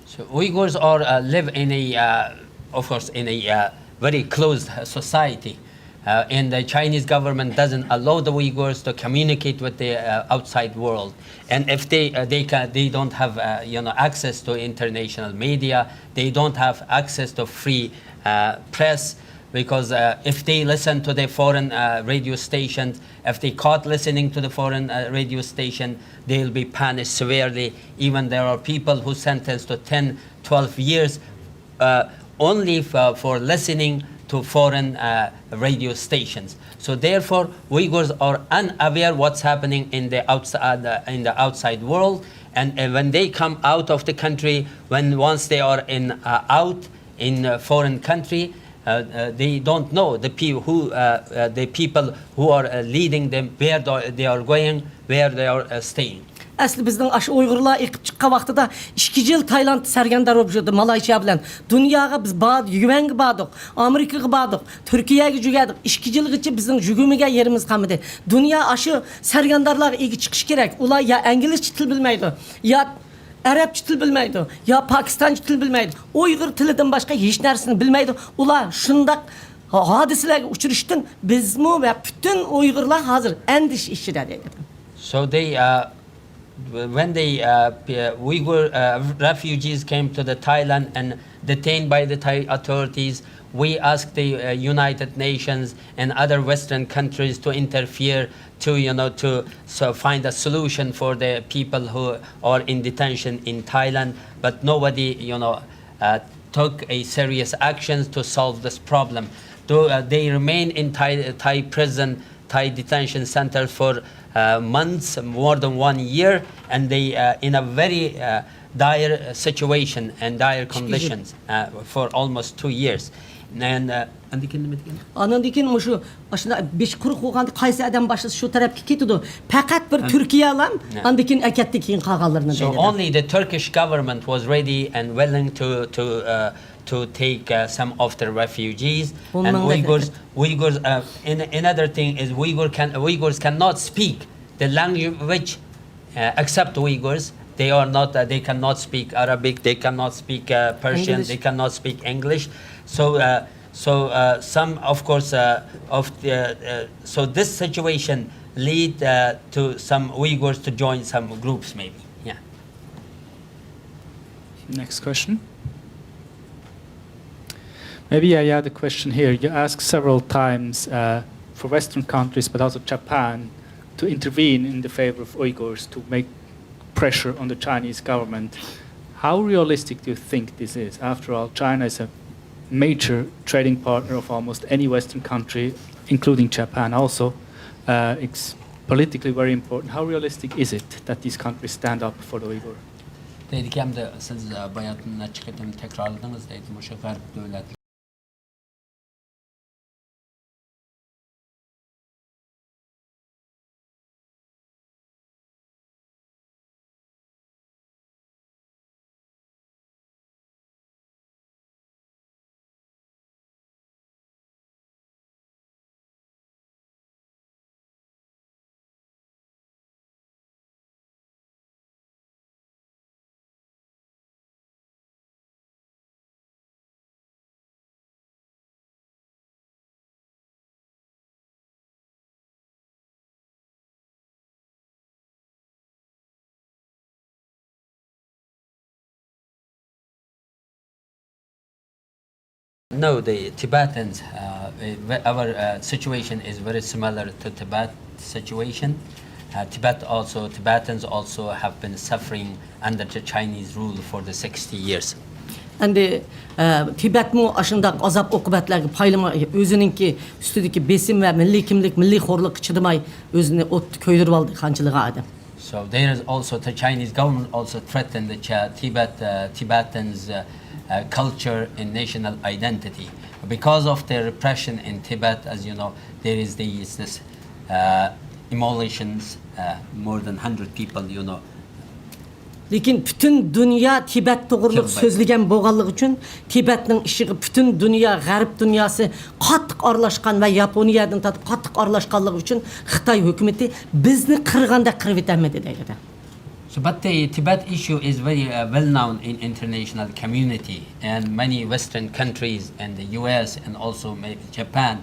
So Uyghurs are, uh, live in a, uh, of course, in a, uh, very closed, uh, society. Uh, and the Chinese government doesn't allow the Uyghurs to communicate with the, uh, outside world. And if they, uh, they can, they don't have, uh, you know, access to international media, they don't have access to free, uh, press, because, uh, if they listen to the foreign, uh, radio stations, if they caught listening to the foreign, uh, radio station, they'll be punished severely. Even there are people who sentenced to ten, twelve years, uh, only for, for listening to foreign, uh, radio stations. So therefore, Uyghurs are unaware what's happening in the outside, uh, in the outside world. And, uh, when they come out of the country, when once they are in, uh, out in a foreign country, uh, uh, they don't know the pe-, who, uh, uh, the people who are, uh, leading them, where they they are going, where they are, uh, staying. ئەسلى بىزنىڭ ئاشۇ ئۇيغۇرلار ئېقىپ چىققان ۋاقتىدا ئىككى يىل تايلاند سەرگەردان بولۇپ يۈردى، مالايشىيا بىلەن. دۇنياغا بىز باردۇق، يۈەنگە باردۇق، ئامېرىكىغا باردۇق، تۈركىيەگە يۈگۈردۇق. ئىككى يىلغىچە بىزنىڭ يۈگۈرمىگەن يېرىمىز قالمىدى. دۇنيا ئاشۇ سەرگەردانلارغا ئىگە چىقىشى كېرەك. ئۇلار يا ئىنگلىزچە تىل بىلمەيدۇ، يا ئەرەبچە تىل بىلمەيدۇ، يا پاكىستانچە تىل بىلمەيدۇ، ئۇيغۇر تىلىدىن باشقا ھېچ نەرسىنى بىلمەيدۇ. ئۇلار شۇنداق ھادىسىلەرگە ئۇچرىشىشتىن بىزمۇ ۋە پۈتۈن ئۇيغۇرلار ھازىر ئەندىشە ئىچىدە دەيدۇ. So they, uh, when the, uh, Uyghur, uh, refugees came to the Thailand and detained by the Thai authorities, we asked the, uh, United Nations and other Western countries to interfere to, you know, to so find a solution for the people who are in detention in Thailand. But nobody, you know, uh, took a serious actions to solve this problem. Though, uh, they remain in Thai, Thai prison, Thai detention center for, uh, months, more than one year, and they, uh, in a very, uh, dire situation and dire conditions, uh, for almost two years. And, uh, ئاندىن كېيىن نېمە دېگەن؟ ئانىڭدىن كېيىن مۇشۇ، ئاشۇنداق بېشى قۇرۇق بولغاندا قايسى ئادەم باشلىسا شۇ تەرەپكە كېتىدۇ. پەقەت بىر تۈركىيەلام ئاندىن كېيىن ئەكەتتى، كېيىن قالغانلىرىنى So دېدى. Only the Turkish government was ready and willing to, to, uh, to take, uh, some of the refugees. And Uyghurs, Uyghurs, uh, in, another thing is Uyghur can, Uyghurs cannot speak the language, uh, except Uyghurs. They are not, uh, they cannot speak Arabic, they cannot speak, uh, Persian, English. They cannot speak English. So, uh, so, uh, some, of course, uh, of the, uh, so this situation lead, uh, to some Uyghurs to join some groups, maybe. Yeah. Next question. Maybe I add a question here. You asked several times, uh, for Western countries, but also Japan, to intervene in the favor of Uyghurs, to make pressure on the Chinese government. How realistic do you think this is? After all, China is a major trading partner of almost any Western country, including Japan also. Uh, it's politically very important. How realistic is it that these countries stand up for the Uyghur? دەيدىكەن، ئەمدى سىز باياتىن نەچچە قېتىم تەكرارلىدىڭىز، دەيدۇ، مۇشۇ غەرب دۆلەتلىرى No, the Tibetans, uh, our uh, situation is very similar to Tibet situation. Uh, Tibet also, Tibetans also have been suffering under the Chinese rule for the sixty years. ئەمدى ئە، تىبەتمۇ ئاشۇنداق ئازاب ئوقۇبەتلەرگە پايلىما، ئۆزىنىڭكى ئۈستىدىكى بېسىم ۋە مىللىي كىملىك، مىللىي خورلۇققا چىدىماي ئۆزىنى ئوتتا كۆيدۈرۈۋالدى قانچىلىغان ئادەم. So there is also the Chinese government also threatened the Ch- Tibet uh, Tibetans uh, uh, culture and national identity because of the repression in Tibet. As you know, there is these this uh, immolations, uh, more than hundred people, you know. لېكىن پۈتۈن دۇنيا تىبەت توغرۇلۇق سۆزلىگەن بولغانلىقى ئۈچۈن، تىبەتنىڭ ئىشىغا پۈتۈن دۇنيا، غەرب دۇنياسى قاتتىق ئارىلاشقان ۋە ياپونىيەدىن تارتىپ قاتتىق ئارىلاشقانلىقى ئۈچۈن خىتاي ھۆكۈمىتى بىزنى قىرغاندەك قىرىۋېتەلمىدى دەيدۇ. So, but the Tibet issue is very uh, well known in international community, and many Western countries and the U S and also maybe Japan,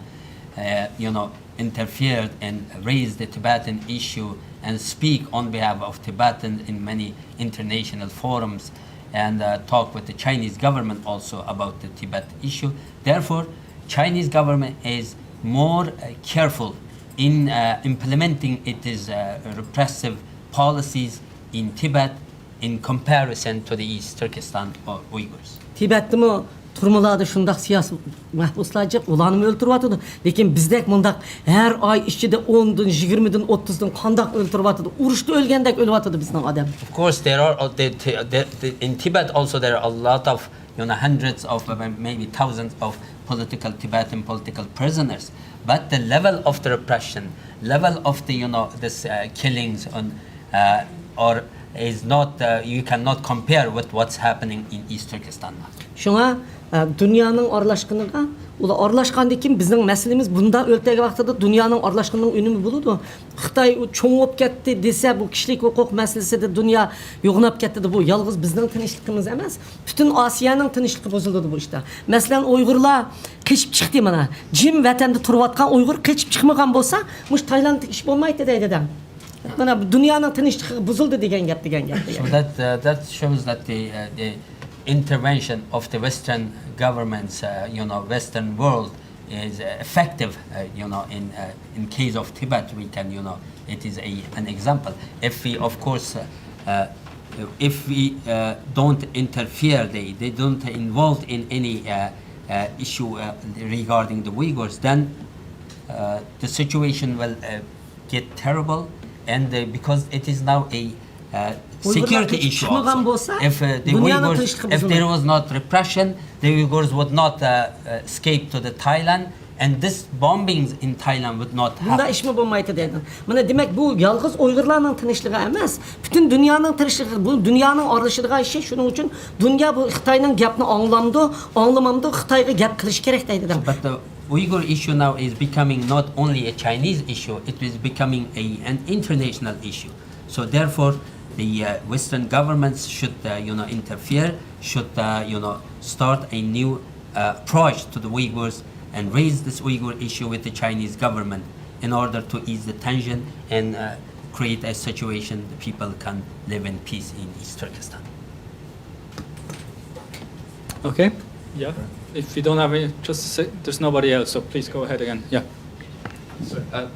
uh, you know, interfered and raised the Tibetan issue and speak on behalf of Tibetans in many international forums and uh, talk with the Chinese government also about the Tibet issue. Therefore, Chinese government is more uh, careful in uh, implementing its uh, repressive policies in Tibet in comparison to the East Turkestan or Uyghurs. تىبەتتىمۇ تۈرمىلەردە شۇنداق سىياسىي مەھبۇسلار جىق، ئۇلارنىمۇ ئۆلتۈرۈۋاتىدۇ. لېكىن بىزدەك مۇنداق ھەر ئاي ئىچىدە ئوندىن، يىگىرمىدىن، ئوتتۇزدىن قانداق ئۆلتۈرۈۋاتىدۇ؟ ئۇرۇشتا ئۆلگەندەك ئۆلۈۋاتىدۇ بىزنىڭ ئادەم. Of course, there are uh, the, the, the, in Tibet also there are a lot of you know hundreds of uh, maybe thousands of political Tibetan political prisoners. But the level of the repression, level of the you know this uh, killings on uh, or is not uh, you cannot compare with what's happening in East Turkestan now. شۇڭا ئە، دۇنيانىڭ ئارىلاشقىنىغا، ئۇلار ئارىلاشقاندىن كېيىن بىزنىڭ مەسىلىمىز بۇنداق ئۆتكەن ۋاقتىدا دۇنيانىڭ ئارىلاشقىنىنىڭ ئۈنۈمى بولىدۇ. خىتاي چوڭ بولۇپ كەتتى دېسە، بۇ كىشىلىك ھوقۇق مەسىلىسىدە دۇنيا يوغىناپ كەتتى. بۇ يالغۇز بىزنىڭ تىنچلىقىمىز ئەمەس، پۈتۈن ئاسىيانىڭ تىنچلىقى بۇزۇلىدۇ بۇ ئىشتا. مەسىلەن، ئۇيغۇرلار قېچىپ چىقتى مانا. جىم ۋەتەندە تۇرۇۋاتقان ئۇيغۇر قېچىپ چىقمىغان بولسا، مۇشۇ تايلاندتىكى ئىش بولمايتتى دەيدۇ. مانا دۇنيانىڭ تىنچلىقى بۇزۇلدى دېگەن گەپ، دېگەن گەپ. So that uh, that shows that the uh, the intervention of the Western governments, uh, you know, Western world is uh, effective, uh, you know, in uh, in case of Tibet, we can, you know, it is a, an example. If we, of course, uh, uh, if we uh, don't interfere, they, they don't involve in any uh, uh, issue uh, regarding the Uyghurs, then uh, the situation will uh, get terrible, and uh, because it is now a uh, security issue also. If uh, the Uyghurs, if there was not repression, the Uyghurs would not uh, uh, escape to the Thailand, and this bombings in Thailand would not happen. بۇنداق ئىشمۇ بولمايتتى دەيدۇ. مانا دېمەك، بۇ يالغۇز ئۇيغۇرلارنىڭ تىنچلىقى ئەمەس، پۈتۈن دۇنيانىڭ تىنچلىقى، بۇ دۇنيانىڭ ئارىلىشىدىغان ئىشى. شۇنىڭ ئۈچۈن دۇنيا بۇ خىتاينىڭ گەپنى ئاڭلامدۇ، ئاڭلىمامدۇ، خىتايغا گەپ قىلىشى كېرەك دەيدۇ. But the Uyghur issue now is becoming not only a Chinese issue, it is becoming a, an international issue. So therefore, the uh, Western governments should, uh, you know, interfere, should, uh, you know, start a new uh, approach to the Uyghurs and raise this Uyghur issue with the Chinese government in order to ease the tension and uh, create a situation the people can live in peace in East Turkestan. Okay. Yeah. If you don't have any, just say, there's nobody else, so please go ahead again. Yeah. Uh,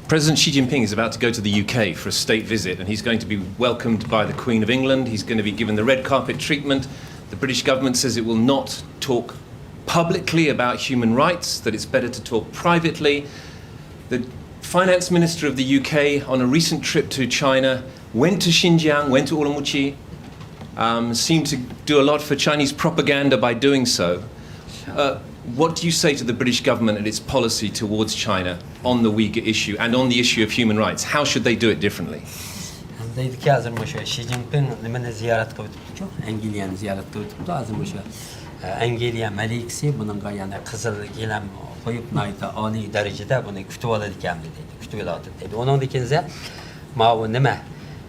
President Xi Jinping is about to go to the U K for a state visit, and he's going to be welcomed by the Queen of England. He's going to be given the red carpet treatment. The British government says it will not talk publicly about human rights, that it's better to talk privately. The finance minister of the U K, on a recent trip to China, went to Xinjiang, went to Urumqi, um, seemed to do a lot for Chinese propaganda by doing so. Uh, what do you say to the British government and its policy towards China on the Uyghur issue and on the issue of human rights? How should they do it differently? دەيدىكى، ھازىر مۇشۇ شى جىنپىڭ نېمىنى زىيارەت قىلىۋېتىپتۇ؟ ئەنگلىيەنى زىيارەت قىلىۋېتىپتۇ. ھازىر مۇشۇ ئەنگلىيە مەلىكىسى بۇنىڭغا يەنە قىزىل گىلەم قويۇپ، ناھايىتى ئالىي دەرىجىدە بۇنى كۈتۈۋالىدىكەن دەيدۇ، كۈتۈۋېلىۋاتىدۇ دەيدۇ. ئۇنىڭدىن كېيىن ماۋۇ نېمە،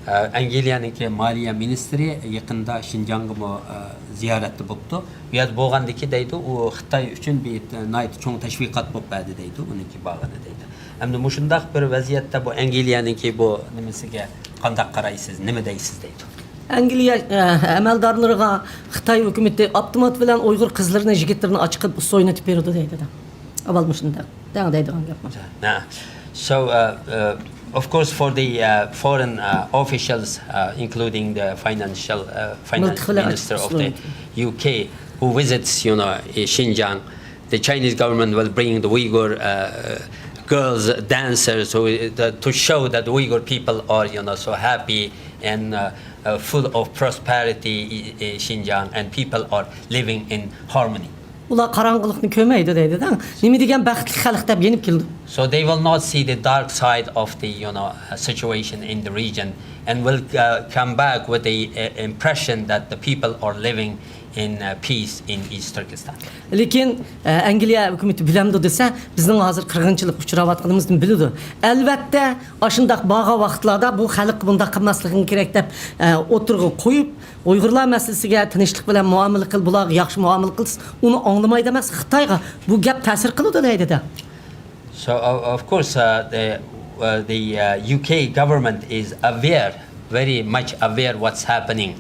ئەنگلىيەنىڭكى مالىيە مىنىستىرى يېقىندا شىنجاڭغىمۇ زىيارەتتە بوپتۇ. بۇ يەردە بولغاندىكى دەيدۇ، ئۇ خىتاي ئۈچۈن بىر ناھايىتى چوڭ تەشۋىقات بولۇپ بەردى دەيدۇ، ئۇنىڭكى بارغىنى دەيدۇ. ئەمدى مۇشۇنداق بىر ۋەزىيەتتە بۇ ئەنگلىيەنىڭكى بۇ نېمىسىگە قانداق قارايسىز، نېمە دەيسىز دەيدۇ. ئەنگلىيە ئە، ئەمەلدارلىرىغا خىتاي ھۆكۈمىتى ئاپتومات بىلەن ئۇيغۇر قىزلىرىنى، يىگىتلىرىنى ئاچىقىپ سويۇنۇتۇپ بېرىدۇ دەيدۇ. ئاۋۋال مۇشۇنداق دەڭ دەيدىغان گەپ. Now, so uh, uh, of course, for the uh, foreign uh, officials, uh, including the financial uh, finance Multiple minister of the explain. U K, who visits, you know, Xinjiang, the Chinese government will bring the Uyghur uh, girls dancers who, the, to show that Uyghur people are, you know, so happy and uh, uh, full of prosperity in Xinjiang, and people are living in harmony. ئۇلار قاراڭغۇلۇقنى كۆرمەيدۇ دەيدۇ. نېمە دېگەن بەختلىك خەلق دەپ يېنىپ كېلىدۇ. So they will not see the dark side of the, you know, uh, situation in the region, and will uh, come back with the uh, impression that the people are living in uh, peace in East Turkestan. لېكىن ئە، ئەنگلىيە ھۆكۈمىتى بىلەمدۇ دېسە، بىزنىڭ ھازىر قىرغىنچىلىق ئۇچراۋاتقىنىمىزنى بىلىدۇ. ئەلۋەتتە، ئاشۇنداق بارغان ۋاقىتلاردا بۇ خەلققە بۇنداق قىلماسلىقىڭ كېرەك دەپ ئە، ئوتتۇرىغا قويۇپ، ئۇيغۇرلار مەسىلىسىگە تىنچلىق بىلەن مۇئامىلە قىل، بۇلارغا ياخشى مۇئامىلە قىلسا، ئۇنى ئاڭلىمايدۇ ئەمەس، خىتايغا بۇ گەپ تەسىر قىلىدۇ دەيدۇ-دە. So o- of course, uh, the uh, the uh, U K government is aware, very much aware what's happening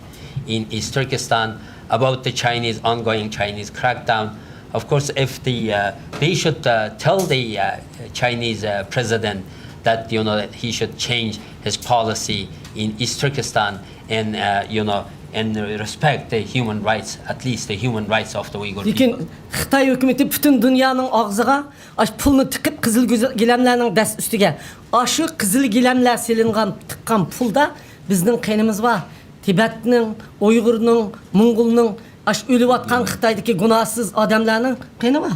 in East Turkestan about the Chinese ongoing Chinese crackdown. Of course, if the uh, they should uh, tell the uh, Chinese uh, president that, you know, that he should change his policy in East Turkestan and uh, you know and respect the human rights, at least the human rights of the Uyghur لېكىن people. خىتاي ھۆكۈمىتى پۈتۈن دۇنيانىڭ ئاغزىغا ئاشۇ پۇلنى تىقىپ، قىزىل گۈزە- گىلەملەرنىڭ دەس ئۈستىگە، ئاشۇ قىزىل گىلەملەر سېلىنغان، تىققان پۇلدا بىزنىڭ قېنىمىز بار. تىبەتنىڭ، ئۇيغۇرنىڭ، موڭغۇلنىڭ، ئاشۇ ئۆلۈۋاتقان خىتايدىكى گۇناھسىز ئادەملەرنىڭ قېنى بار.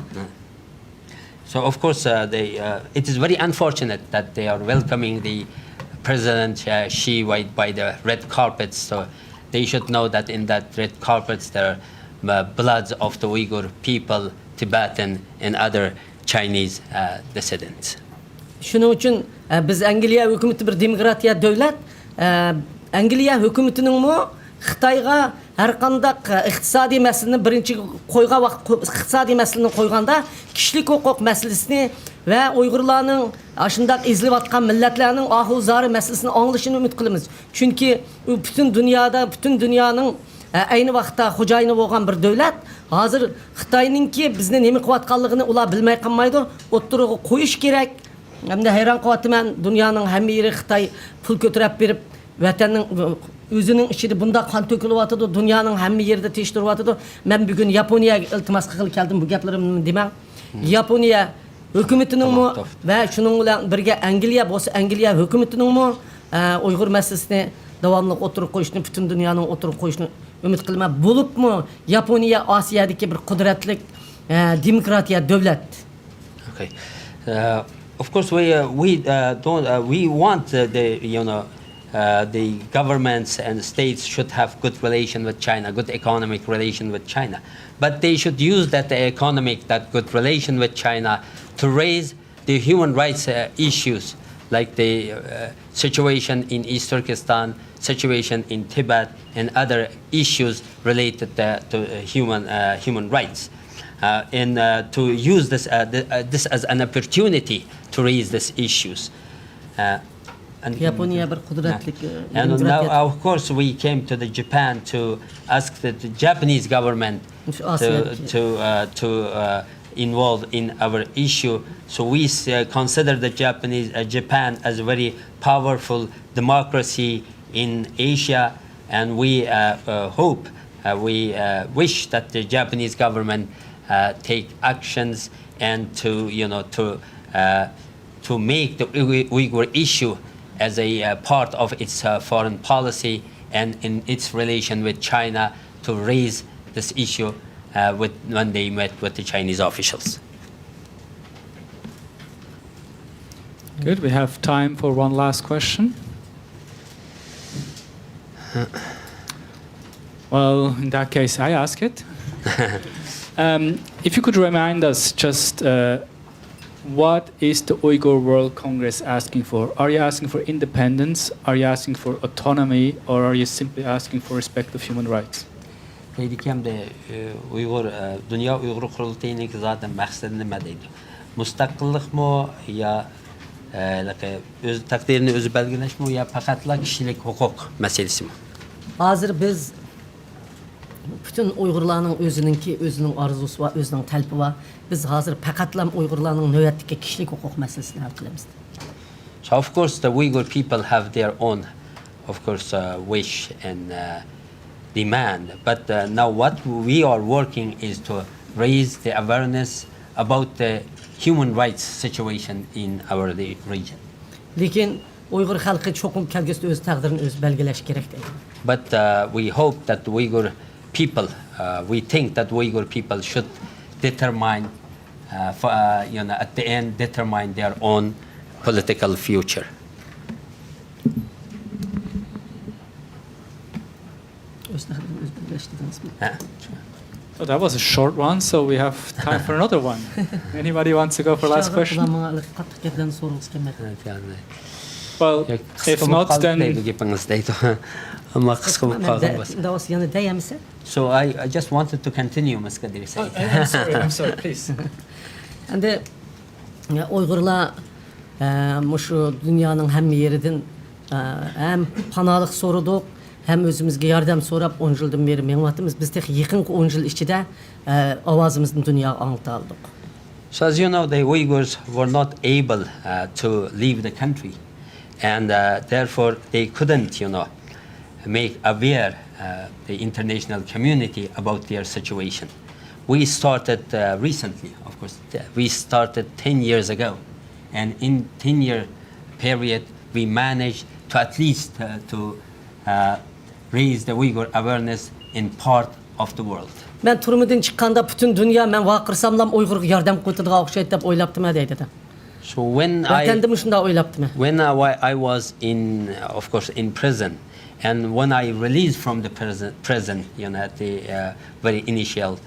So of course, uh, they, uh, it is very unfortunate that they are welcoming the President uh, Xi by, by the red carpet. So they should know that in that red carpet there are uh, bloods of the Uyghur people, Tibetan, and other Chinese uh, dissidents. شۇنىڭ ئۈچۈن ئە، بىز ئەنگلىيە ھۆكۈمىتى بىر دېموكراتىيە دۆلەت. ئە، ئەنگلىيە ھۆكۈمىتىنىڭمۇ خىتايغا ھەر قانداق ئە، ئىقتىسادىي مەسىلىنى بىرىنچى قويغان ۋاقىت، ئىقتىسادىي مەسىلىنى قويغاندا، كىشىلىك ھوقۇق مەسىلىسىنى ۋە ئۇيغۇرلارنىڭ ئاشۇنداق ئېزىلىۋاتقان مىللەتلەرنىڭ ئاھۇ زارى مەسىلىسىنى ئاڭلىشىنى ئۈمىد قىلىمىز. چۈنكى ئۇ پۈتۈن دۇنيادا، پۈتۈن دۇنيانىڭ ئە، ئەينى ۋاقىتتا خوجايىنى بولغان بىر دۆلەت. ھازىر خىتاينىڭكى بىزنى نېمە قىلىۋاتقانلىقىنى ئۇلار بىلمەي قالمايدۇ. ئوتتۇرىغا قويۇش كېرەك. ئەمدى ھەيران قېلىۋاتىمەن، دۇنيانىڭ ھەممە يېرى خىتاي پۇل كۆتۈرۈپ بېرىپ، ۋەتەننىڭ ئۆزىنىڭ ئىچىدە بۇنداق قان تۆكۈلۈۋاتىدۇ، دۇنيانىڭ ھەممە يېرىدە تىرىشتۇرۇۋاتىدۇ. مەن بۈگۈن ياپونىيەگە ئىلتىماس قىلغىلى كەلدىم، بۇ گەپلىرىمنى دېمەڭ. ياپونىيە ھۆكۈمىتىنىڭمۇ ۋە شۇنىڭ بىلەن بىرگە ئەنگلىيە بولسا، ئەنگلىيە ھۆكۈمىتىنىڭمۇ ئە، ئۇيغۇر مەسىلىسىنى داۋاملىق ئوتتۇرىغا قويۇشنى، پۈتۈن دۇنيانىڭ ئوتتۇرىغا قويۇشنى ئۈمىد قىلىمەن. بولۇپمۇ ياپونىيە ئاسىيادىكى بىر قۇدرەتلىك ئە، دېموكراتىيە دۆلەت. Okay. Uh, of course, we uh, we uh, don't uh, we want uh, the you know uh, the governments and states should have good relation with China, good economic relation with China. But they should use that economic, that good relation with China to raise the human rights uh, issues, like the uh, situation in East Turkestan, situation in Tibet, and other issues related uh, to uh, human uh, human rights. Uh, and uh, to use this uh, th- uh, this as an opportunity to raise these issues. Uh, and, ياپونىيە بىر قۇدرەتلىك ئە، And now, دېموكراتىيە. Of course, we came to the Japan to ask the, the Japanese government مۇشۇ to ئاسىيادىكى. to uh, to uh, involve in our issue. So we uh, consider the Japanese uh, Japan as a very powerful democracy in Asia, and we uh, uh, hope, uh, we uh, wish that the Japanese government uh, take actions and to you know to uh, to make the Uyghur, Uyghur issue as a uh, part of its uh, foreign policy and in its relation with China to raise this issue uh, with, when they met with the Chinese officials. Good. We have time for one last question. Well, in that case, I ask it. Um, if you could remind us just uh, what is the Uyghur World Congress asking for? Are you asking for independence? Are you asking for autonomy? Or are you simply asking for respect of human rights? دەيدىكەن، ئۇيغۇر دۇنيا ئۇيغۇر قۇرۇلتىيىنىڭكى زادى مەقسىتى نېمە دەيدۇ؟ مۇستەقىللىقمۇ يا ھېلىقى ئۆز تەقدىرىنى ئۆزى بەلگىلەشمۇ يا پەقەتلا كىشىلىك ھوقۇق مەسىلىسىمۇ؟ ھازىر بىز پۈتۈن ئۇيغۇرلارنىڭ ئۆزىنىڭكى، ئۆزىنىڭ ئارزۇسى بار، ئۆزىنىڭ تەلىپى بار. بىز ھازىر پەقەتلا ئۇيغۇرلارنىڭ نۆۋەتتىكى كىشىلىك ھوقۇق مەسىلىسىنى ھەل قىلىمىز. So of course the Uyghur people have their own, of course, uh, wish and uh, demand. But uh, now what we are working is to raise the awareness about the human rights situation in our re- region. لېكىن ئۇيغۇر خەلقى چوقۇم كەلگۈسىدە ئۆز تەقدىرىنى ئۆزى بەلگىلەش كېرەك دەيدۇ. But uh, we hope that Uyghur people, uh, we think that Uyghur people should determine, uh, for, uh, you know, at the end, determine their own political future. ئۆز تەقدىرىنى ئۆزى بەلگىلەش دېدىڭىزمۇ؟ ھە. Oh, that was a short one, so we have time for another one. Anybody wants to go for last question? ماڭا قاتتىق گەپلەرنى سورىغۇسى كەلمەيدۇ. Well, if not, then گېپىڭىز دەيدۇ. ئەمما قىسقا بولۇپ قالغان بولسا. داۋاس يەنە دەيەمسە؟ So I, I just wanted to continue, Miss Kadir said. I'm sorry, I'm sorry, please. ئەمدى ئۇيغۇرلار ئە، مۇشۇ دۇنيانىڭ ھەممە يېرىدىن ئە، ھەم پاناھلىق سورىدۇق، ھەم ئۆزىمىزگە ياردەم سوراپ ئون يىلدىن بېرى مېڭىۋاتىمىز. بىز تېخى يېقىنقى ئون يىل ئىچىدە ئە، ئاۋازىمىزنى دۇنياغا ئاڭلىتالىدۇق. So as you know, the Uyghurs were not able uh, to leave the country, and uh, therefore they couldn't, you know, make aware uh, the international community about their situation. We started uh, recently, of course. Th- We started ten years ago, and in ten-year period, we managed to at least uh, to uh, raise the Uyghur awareness in part of the world. مەن تۈرمىدىن چىققاندا پۈتۈن دۇنيا مەن ۋارقىرىساملا ئۇيغۇرغا ياردەم قىلىۋېتىدىغان ئوخشايدۇ دەپ ئويلاپتىمەن دەيدۇ. So when I ۋەتەندىمۇ شۇنداق ئويلاپتىمەن. when I, wa- I was in, of course, in prison, and when I released from the prison, prison, you know, at the uh, very initial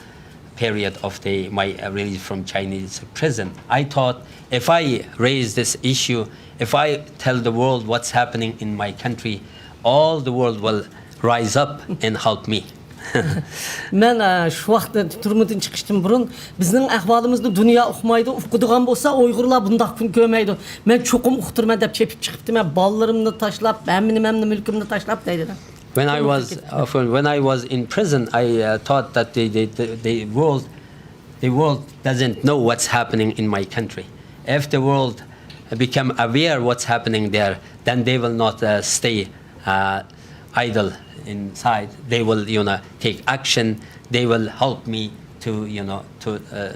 period of the my uh, release from Chinese prison, I thought if I raise this issue, if I tell the world what's happening in my country, all the world will rise up and help me. مەن ئە، شۇ ۋاقىتتا تۈرمىدىن چىقىشتىن بۇرۇن بىزنىڭ ئەھۋالىمىزنى دۇنيا ئۇقمايدۇ، ئۇقىدىغان بولسا ئۇيغۇرلار بۇنداق كۈن كۆرمەيدۇ. مەن چوقۇم ئۇقتۇرىمەن دەپ چېپىپ چىقىپتىمەن. بالىلىرىمنى تاشلاپ، ھەممە نېمەمنى، مۈلكۈمنى تاشلاپ دەيدۇ. When I was uh, when I was in prison, I uh, thought that the, the, the, the world the world doesn't know what's happening in my country. If the world become aware what's happening there, then they will not uh, stay uh, idle inside. They will, you know, take action. They will help me to, you know, to uh,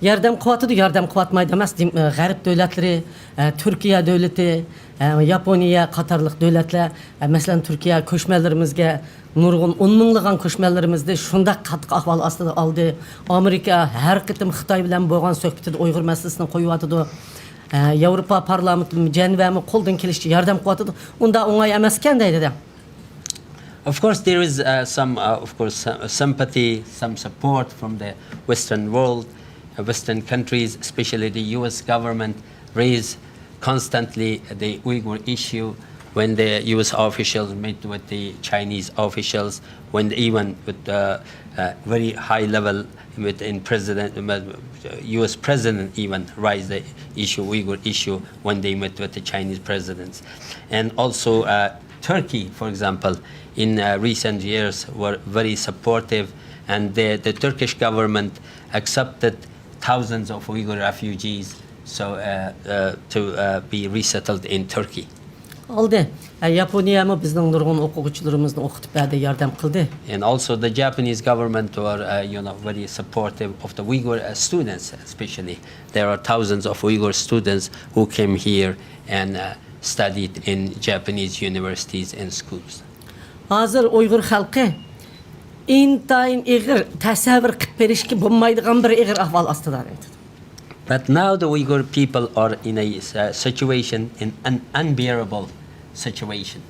ياردەم قىلىۋاتىدۇ، ياردەم قىلىۋاتمايدۇ ئەمەس. دېم-، ئە، غەرب دۆلەتلىرى، ئە، تۈركىيە دۆلىتى، ئە، ياپونىيە قاتارلىق دۆلەتلەر، ئە، مەسىلەن، تۈركىيە كۆچمەنلىرىمىزگە نۇرغۇن ئون مىڭلىغان كۆچمەنلىرىمىزنى شۇنداق قاتتىق ئەھۋال ئاستىدا ئالدى. ئامېرىكا ھەر قېتىم خىتاي بىلەن بولغان سۆھبىتىدە ئۇيغۇر مەسىلىسىنى قويۇۋاتىدۇ. ئە، ياۋروپا پارلامېنتى، جەنۋەمۇ قولدىن كېلىشىچە ياردەم قىلىۋاتىدۇ. ئۇنداق ئوڭاي ئەمەسكەن دەيدۇ. Of course, there is uh, some, uh, of course, uh, sympathy, some support from the Western world, uh, Western countries, especially the U S government, raise constantly the Uyghur issue when the U S officials meet with the Chinese officials, when they even with uh, uh, very high level within president, uh, U S president even raise the issue, Uyghur issue when they met with the Chinese presidents. And also uh, Turkey, for example, in uh, recent years were very supportive, and the, the Turkish government accepted thousands of Uyghur refugees so uh, uh, to uh, be resettled in Turkey. ئالدى. ئە، ياپونىيەمۇ بىزنىڭ نۇرغۇن ئوقۇغۇچىلىرىمىزنى ئوقۇتۇپ بەردى، ياردەم قىلدى. And also the Japanese government were, uh, you know, very supportive of the Uyghur uh, students, especially. There are thousands of Uyghur students who came here and uh, studied in Japanese universities and schools. ھازىر ئۇيغۇر خەلقى ئىنتايىن ئېغىر، تەسەۋۋۇر قىلىپ بېرىشكە بولمايدىغان بىر ئېغىر ئەھۋال ئاستىدا. But now the Uyghur people are in a uh, situation, in an unbearable situation.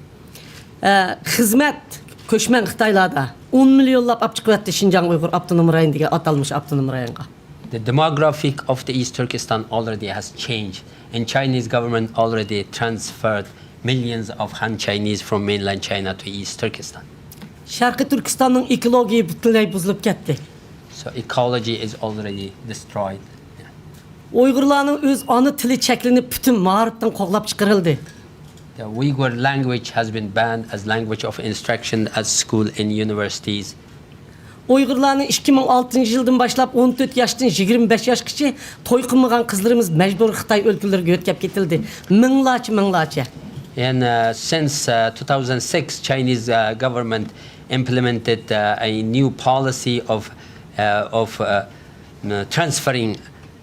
ئە، خىزمەت كۆچمەن خىتايلاردا ئون مىليونلاپ ئاپ چىقىۋەتتى شىنجاڭ ئۇيغۇر ئاپتونوم رايونىدىكى ئاتالمىش ئاپتونوم رايونغا. The demographic of the East Turkestan already has changed, and Chinese government already transferred millions of Han Chinese from mainland China to East Turkestan. شەرقىي تۈركىستاننىڭ ئېكولوگىيە پۈتۈنلەي بۇزۇلۇپ كەتتى. So ecology is already destroyed. ئۇيغۇرلارنىڭ ئۆز ئانا تىلى چەكلىنىپ، پۈتۈن مائارىپتىن قوغلاپ چىقىرىلدى. The Uyghur language has been banned as language of instruction at school and universities. ئۇيغۇرلارنى ئىككى مىڭ ئالتىنچى يىلدىن باشلاپ ئون تۆت ياشتىن يىگىرمە بەش ياشقىچە توي قىلمىغان قىزلىرىمىز مەجبۇرىي خىتاي ئۆلكىلىرىگە يۆتكەپ كېتىلدى. مىڭلارچە، مىڭلارچە. And uh, since uh, two thousand six, Chinese uh, government implemented uh, a new policy of uh, of uh, n- transferring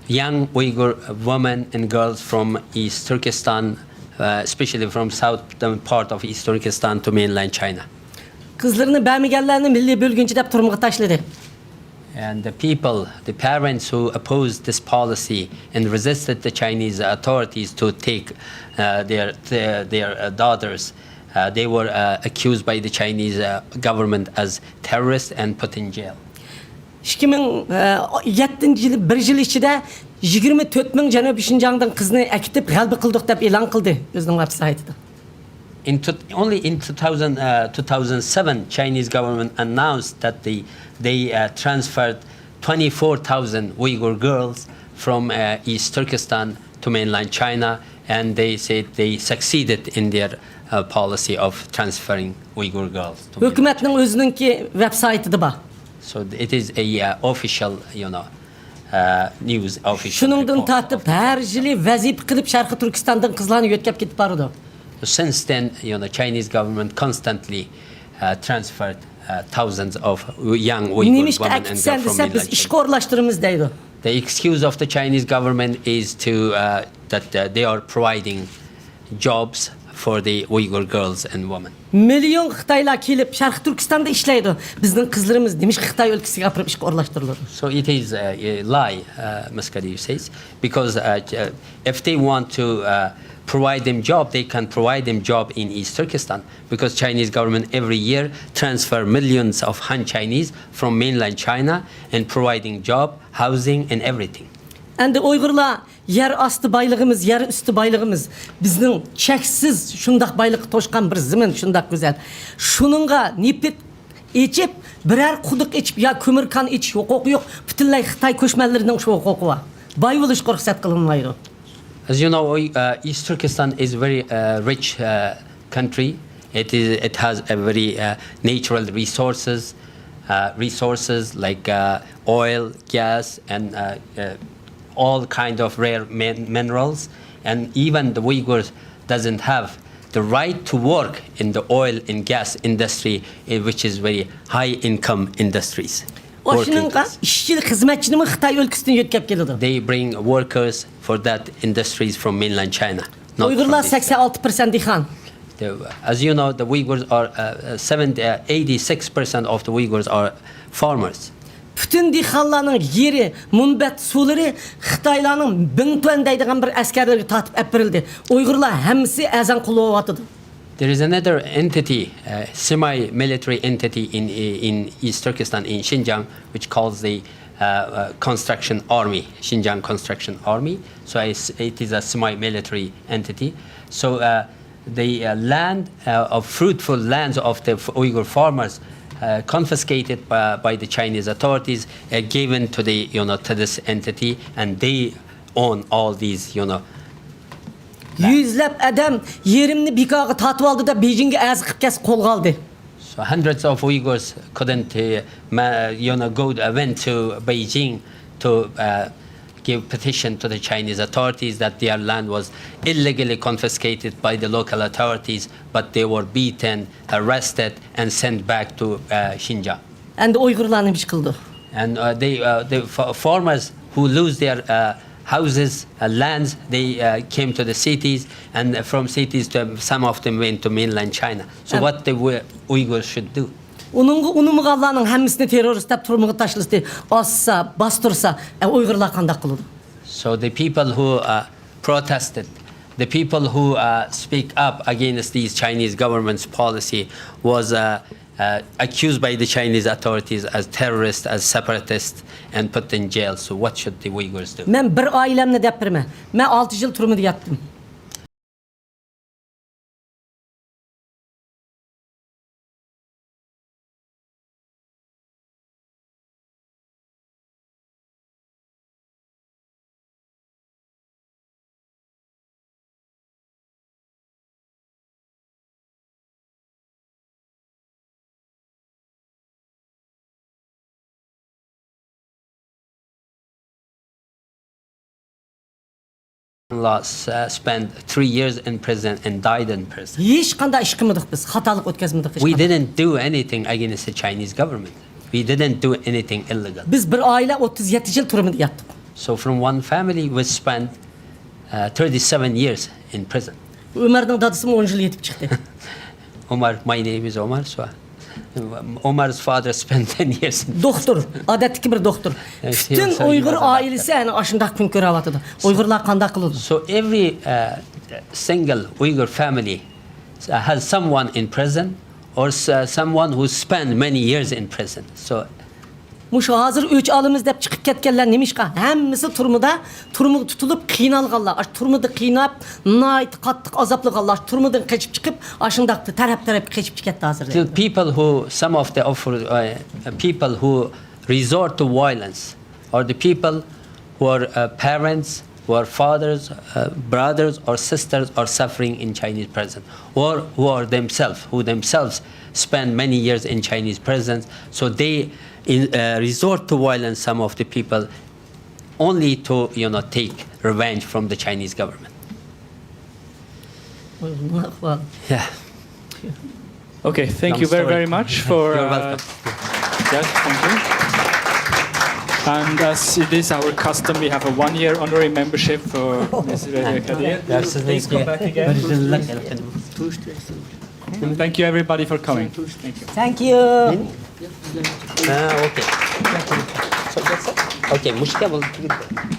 young Uyghur women and girls from East Turkestan, uh, especially from southern part of East Turkestan, to mainland China. قىزلىرىنى بەرمىگەنلەرنى مىللىي بۆلگۈنچى دەپ تۈرمىگە تاشلىدى. And the people, the parents who opposed this policy and resisted the Chinese authorities to take uh, their their, their uh, daughters, uh, they were uh, accused by the Chinese uh, government as terrorists and put in jail. ئىككى مىڭ يەتتىنچى يىلى بىر يىل ئىچىدە يىگىرمە تۆت مىڭ جەنۇبىي شىنجاڭدىن قىزنى ئەكېتىپ غەلىبە قىلدۇق دەپ ئېلان قىلدى ئۆزىنىڭ ۋېب سايتىدا. In two, only in two thousand, uh, two thousand seven, Chinese government announced that they, they uh, transferred twenty-four thousand Uyghur girls from uh, East Turkestan to mainland China, and they said they succeeded in their uh, policy of transferring Uyghur girls to mainland. ھۆكۈمەتنىڭ ئۆزىنىڭكى ۋېب سايتىدا بار. So it is a uh, official, you know, uh, news official شۇنىڭدىن تارتىپ ھەر يىلى ۋەزىپە قىلىپ شەرقىي تۈركىستاندىن قىزلارنى يۆتكەپ كېتىپ بارىدۇ. Since then, you know, Chinese government constantly uh, transferred uh, thousands of young Uyghur نېمىشقا women and girls from mainland China. ئەكىتسەن دېسە، بىز ئىشقا ئورۇنلاشتۇرىمىز دەيدۇ. The excuse of the Chinese government is to uh, that uh, they are providing jobs for the Uyghur girls and women. مىليون خىتايلار كېلىپ شەرقىي تۈركىستاندا ئىشلەيدۇ. بىزنىڭ قىزلىرىمىز نېمىشقا خىتاي ئۆلكىسىگە ئاپىرىپ ئىشقا ئورۇنلاشتۇرۇلىدۇ؟ So it is uh, a lie, uh, Miss Khadija says, because uh, uh, if they want to uh, provide them job, they can provide them job in East Turkestan, because Chinese government every year transfer millions of Han Chinese from mainland China and providing job, housing and everything. ئەمدى ئۇيغۇرلار يەر ئاستى بايلىقىمىز، يەر ئۈستى بايلىقىمىز، بىزنىڭ چەكسىز شۇنداق بايلىققا توشقان بىر زېمىن شۇنداق گۈزەل. شۇنىڭغا نېفىت ئېچىپ، بىرەر قۇدۇق ئېچىپ يا كۆمۈر كان ئېچىش ھوقۇقى يوق. پۈتۈنلەي خىتاي كۆچمەنلىرىنىڭ شۇ ھوقۇقى بار. باي بولۇشقا رۇخسەت قىلىنمايدۇ. As you know, uh, East Turkestan is very uh, rich uh, country. It is. It has a very uh, natural resources, uh, resources like uh, oil, gas, and uh, uh, all kind of rare min- minerals. And even the Uyghurs doesn't have the right to work in the oil and gas industry, eh, which is very high income industries. ئاشۇنىڭغا ئىشچى خىزمەتچىنىمۇ خىتاي ئۆلكىسىدىن يۆتكەپ كېلىدۇ. They bring workers for that industries from mainland China, not from ئۇيغۇرلار سەكسەن ئالتە پىرسەنت دېھقان. The, as you know, the Uyghurs are uh, seventy, uh, eighty-six percent of the Uyghurs are farmers. پۈتۈن دېھقانلارنىڭ يېرى، مۇنبەت سۇلىرى خىتايلارنىڭ بىڭتۈەن دەيدىغان بىر ئەسكەرلىرىگە تارتىپ ئەپ بېرىلدى. ئۇيغۇرلار ھەممىسى ئەزان قۇلى بولۇۋاتىدۇ. There is another entity, a semi-military entity in in East Turkestan, in Xinjiang, which calls the uh, uh, Construction Army, Xinjiang Construction Army. So it's, it is a semi-military entity. So uh, the uh, land uh, of fruitful lands of the Uyghur farmers uh, confiscated by, by the Chinese authorities, uh, given to the you know to this entity, and they own all these you know. يۈزلەپ ئادەم يېرىمنى بىكارغا تارتىۋالدى دەپ بېيجىڭگە ئەرز قىلىپ كەلسە قولغا ئالدى. So hundreds of Uyghurs couldn't uh, ma- you know go uh, went to Beijing to uh, give petition to the Chinese authorities that their land was illegally confiscated by the local authorities, but they were beaten, arrested, and sent back to uh, Xinjiang. ئەمدى ئۇيغۇرلار نېمە ئىش قىلىدۇ؟ And uh, they, uh, the f- farmers who lose their uh, houses, uh, lands, they uh, came to the cities, and from cities, to, some of them went to mainland China. So what the Uyghurs should do? ئۇنىڭغا ئۇنىمىغانلارنىڭ ھەممىسىنى تېررورىست دەپ تۈرمىگە تاشلىسا، ئاسسا، باستۇرسا، ئە، ئۇيغۇرلار قانداق قىلىدۇ؟ So the people who uh, protested, the people who uh, speak up against these Chinese government's policy was uh, uh, accused by the Chinese authorities as terrorists, as separatists, and put in jail. So what should the Uyghurs do? مەن بىر ئائىلەمنى دەپ بېرىمەن. مەن ئالتە يىل تۈرمىدە ياتتىم. Law, uh, spent three years in prison and died in prison. ھېچقانداق ئىش قىلمىدۇق بىز، خاتالىق ئۆتكۈزمىدۇق. We didn't do anything against the Chinese government. We didn't do anything illegal. بىز بىر ئائىلە ئوتتۇز يەتتە يىل تۈرمىدە ياتتۇق. So from one family, we spent uh, thirty-seven years in prison. ئۆمەرنىڭ دادىسىمۇ ئون يىل يېتىپ چىقتى. Omar, my name is Omar, so Omar's father spent ten years in دوختۇر، ئادەتتىكى بىر دوختۇر. پۈتۈن ئۇيغۇر ئائىلىسى ئەنە ئاشۇنداق كۈن كۆرۈۋاتىدۇ. ئۇيغۇرلار قانداق قىلىدۇ؟ So every uh, single Uyghur family uh, has someone in prison or s- uh, someone who spent many years in prison. So مۇشۇ ھازىر ئۆچ ئالىمىز دەپ چىقىپ كەتكەنلەر نېمىشقا؟ ھەممىسى تۈرمىدە، تۈرمىگە تۇتۇلۇپ قىينالغانلار. ئاشۇ تۈرمىدە قىيناپ، ناھايىتى قاتتىق ئازابلىغانلار. تۈرمىدىن قېچىپ چىقىپ، ئاشۇنداق تەرەپ تەرەپكە قېچىپ كەتتى ھازىر. The people who, some of the of- uh, people who resort to violence are the people who are uh, parents, who are fathers, uh, brothers or sisters are suffering in Chinese prison, or who are themselves, who themselves spend many years in Chinese prisons. So they in, uh, resort to violence, some of the people, only to, you know, take revenge from the Chinese government. ئۇيغۇرنىڭ ئەھۋالى. Yeah. Okay, thank you very, very much for. You're welcome. Yes, thank you. And as it is our custom, we have a one-year honorary membership for Miss Kadir. Please come back again. Thank you, everybody, for coming. Thank you. Thank you. Ah, okay. So that's it? Okay, مۇشۇ گەپ بولدى.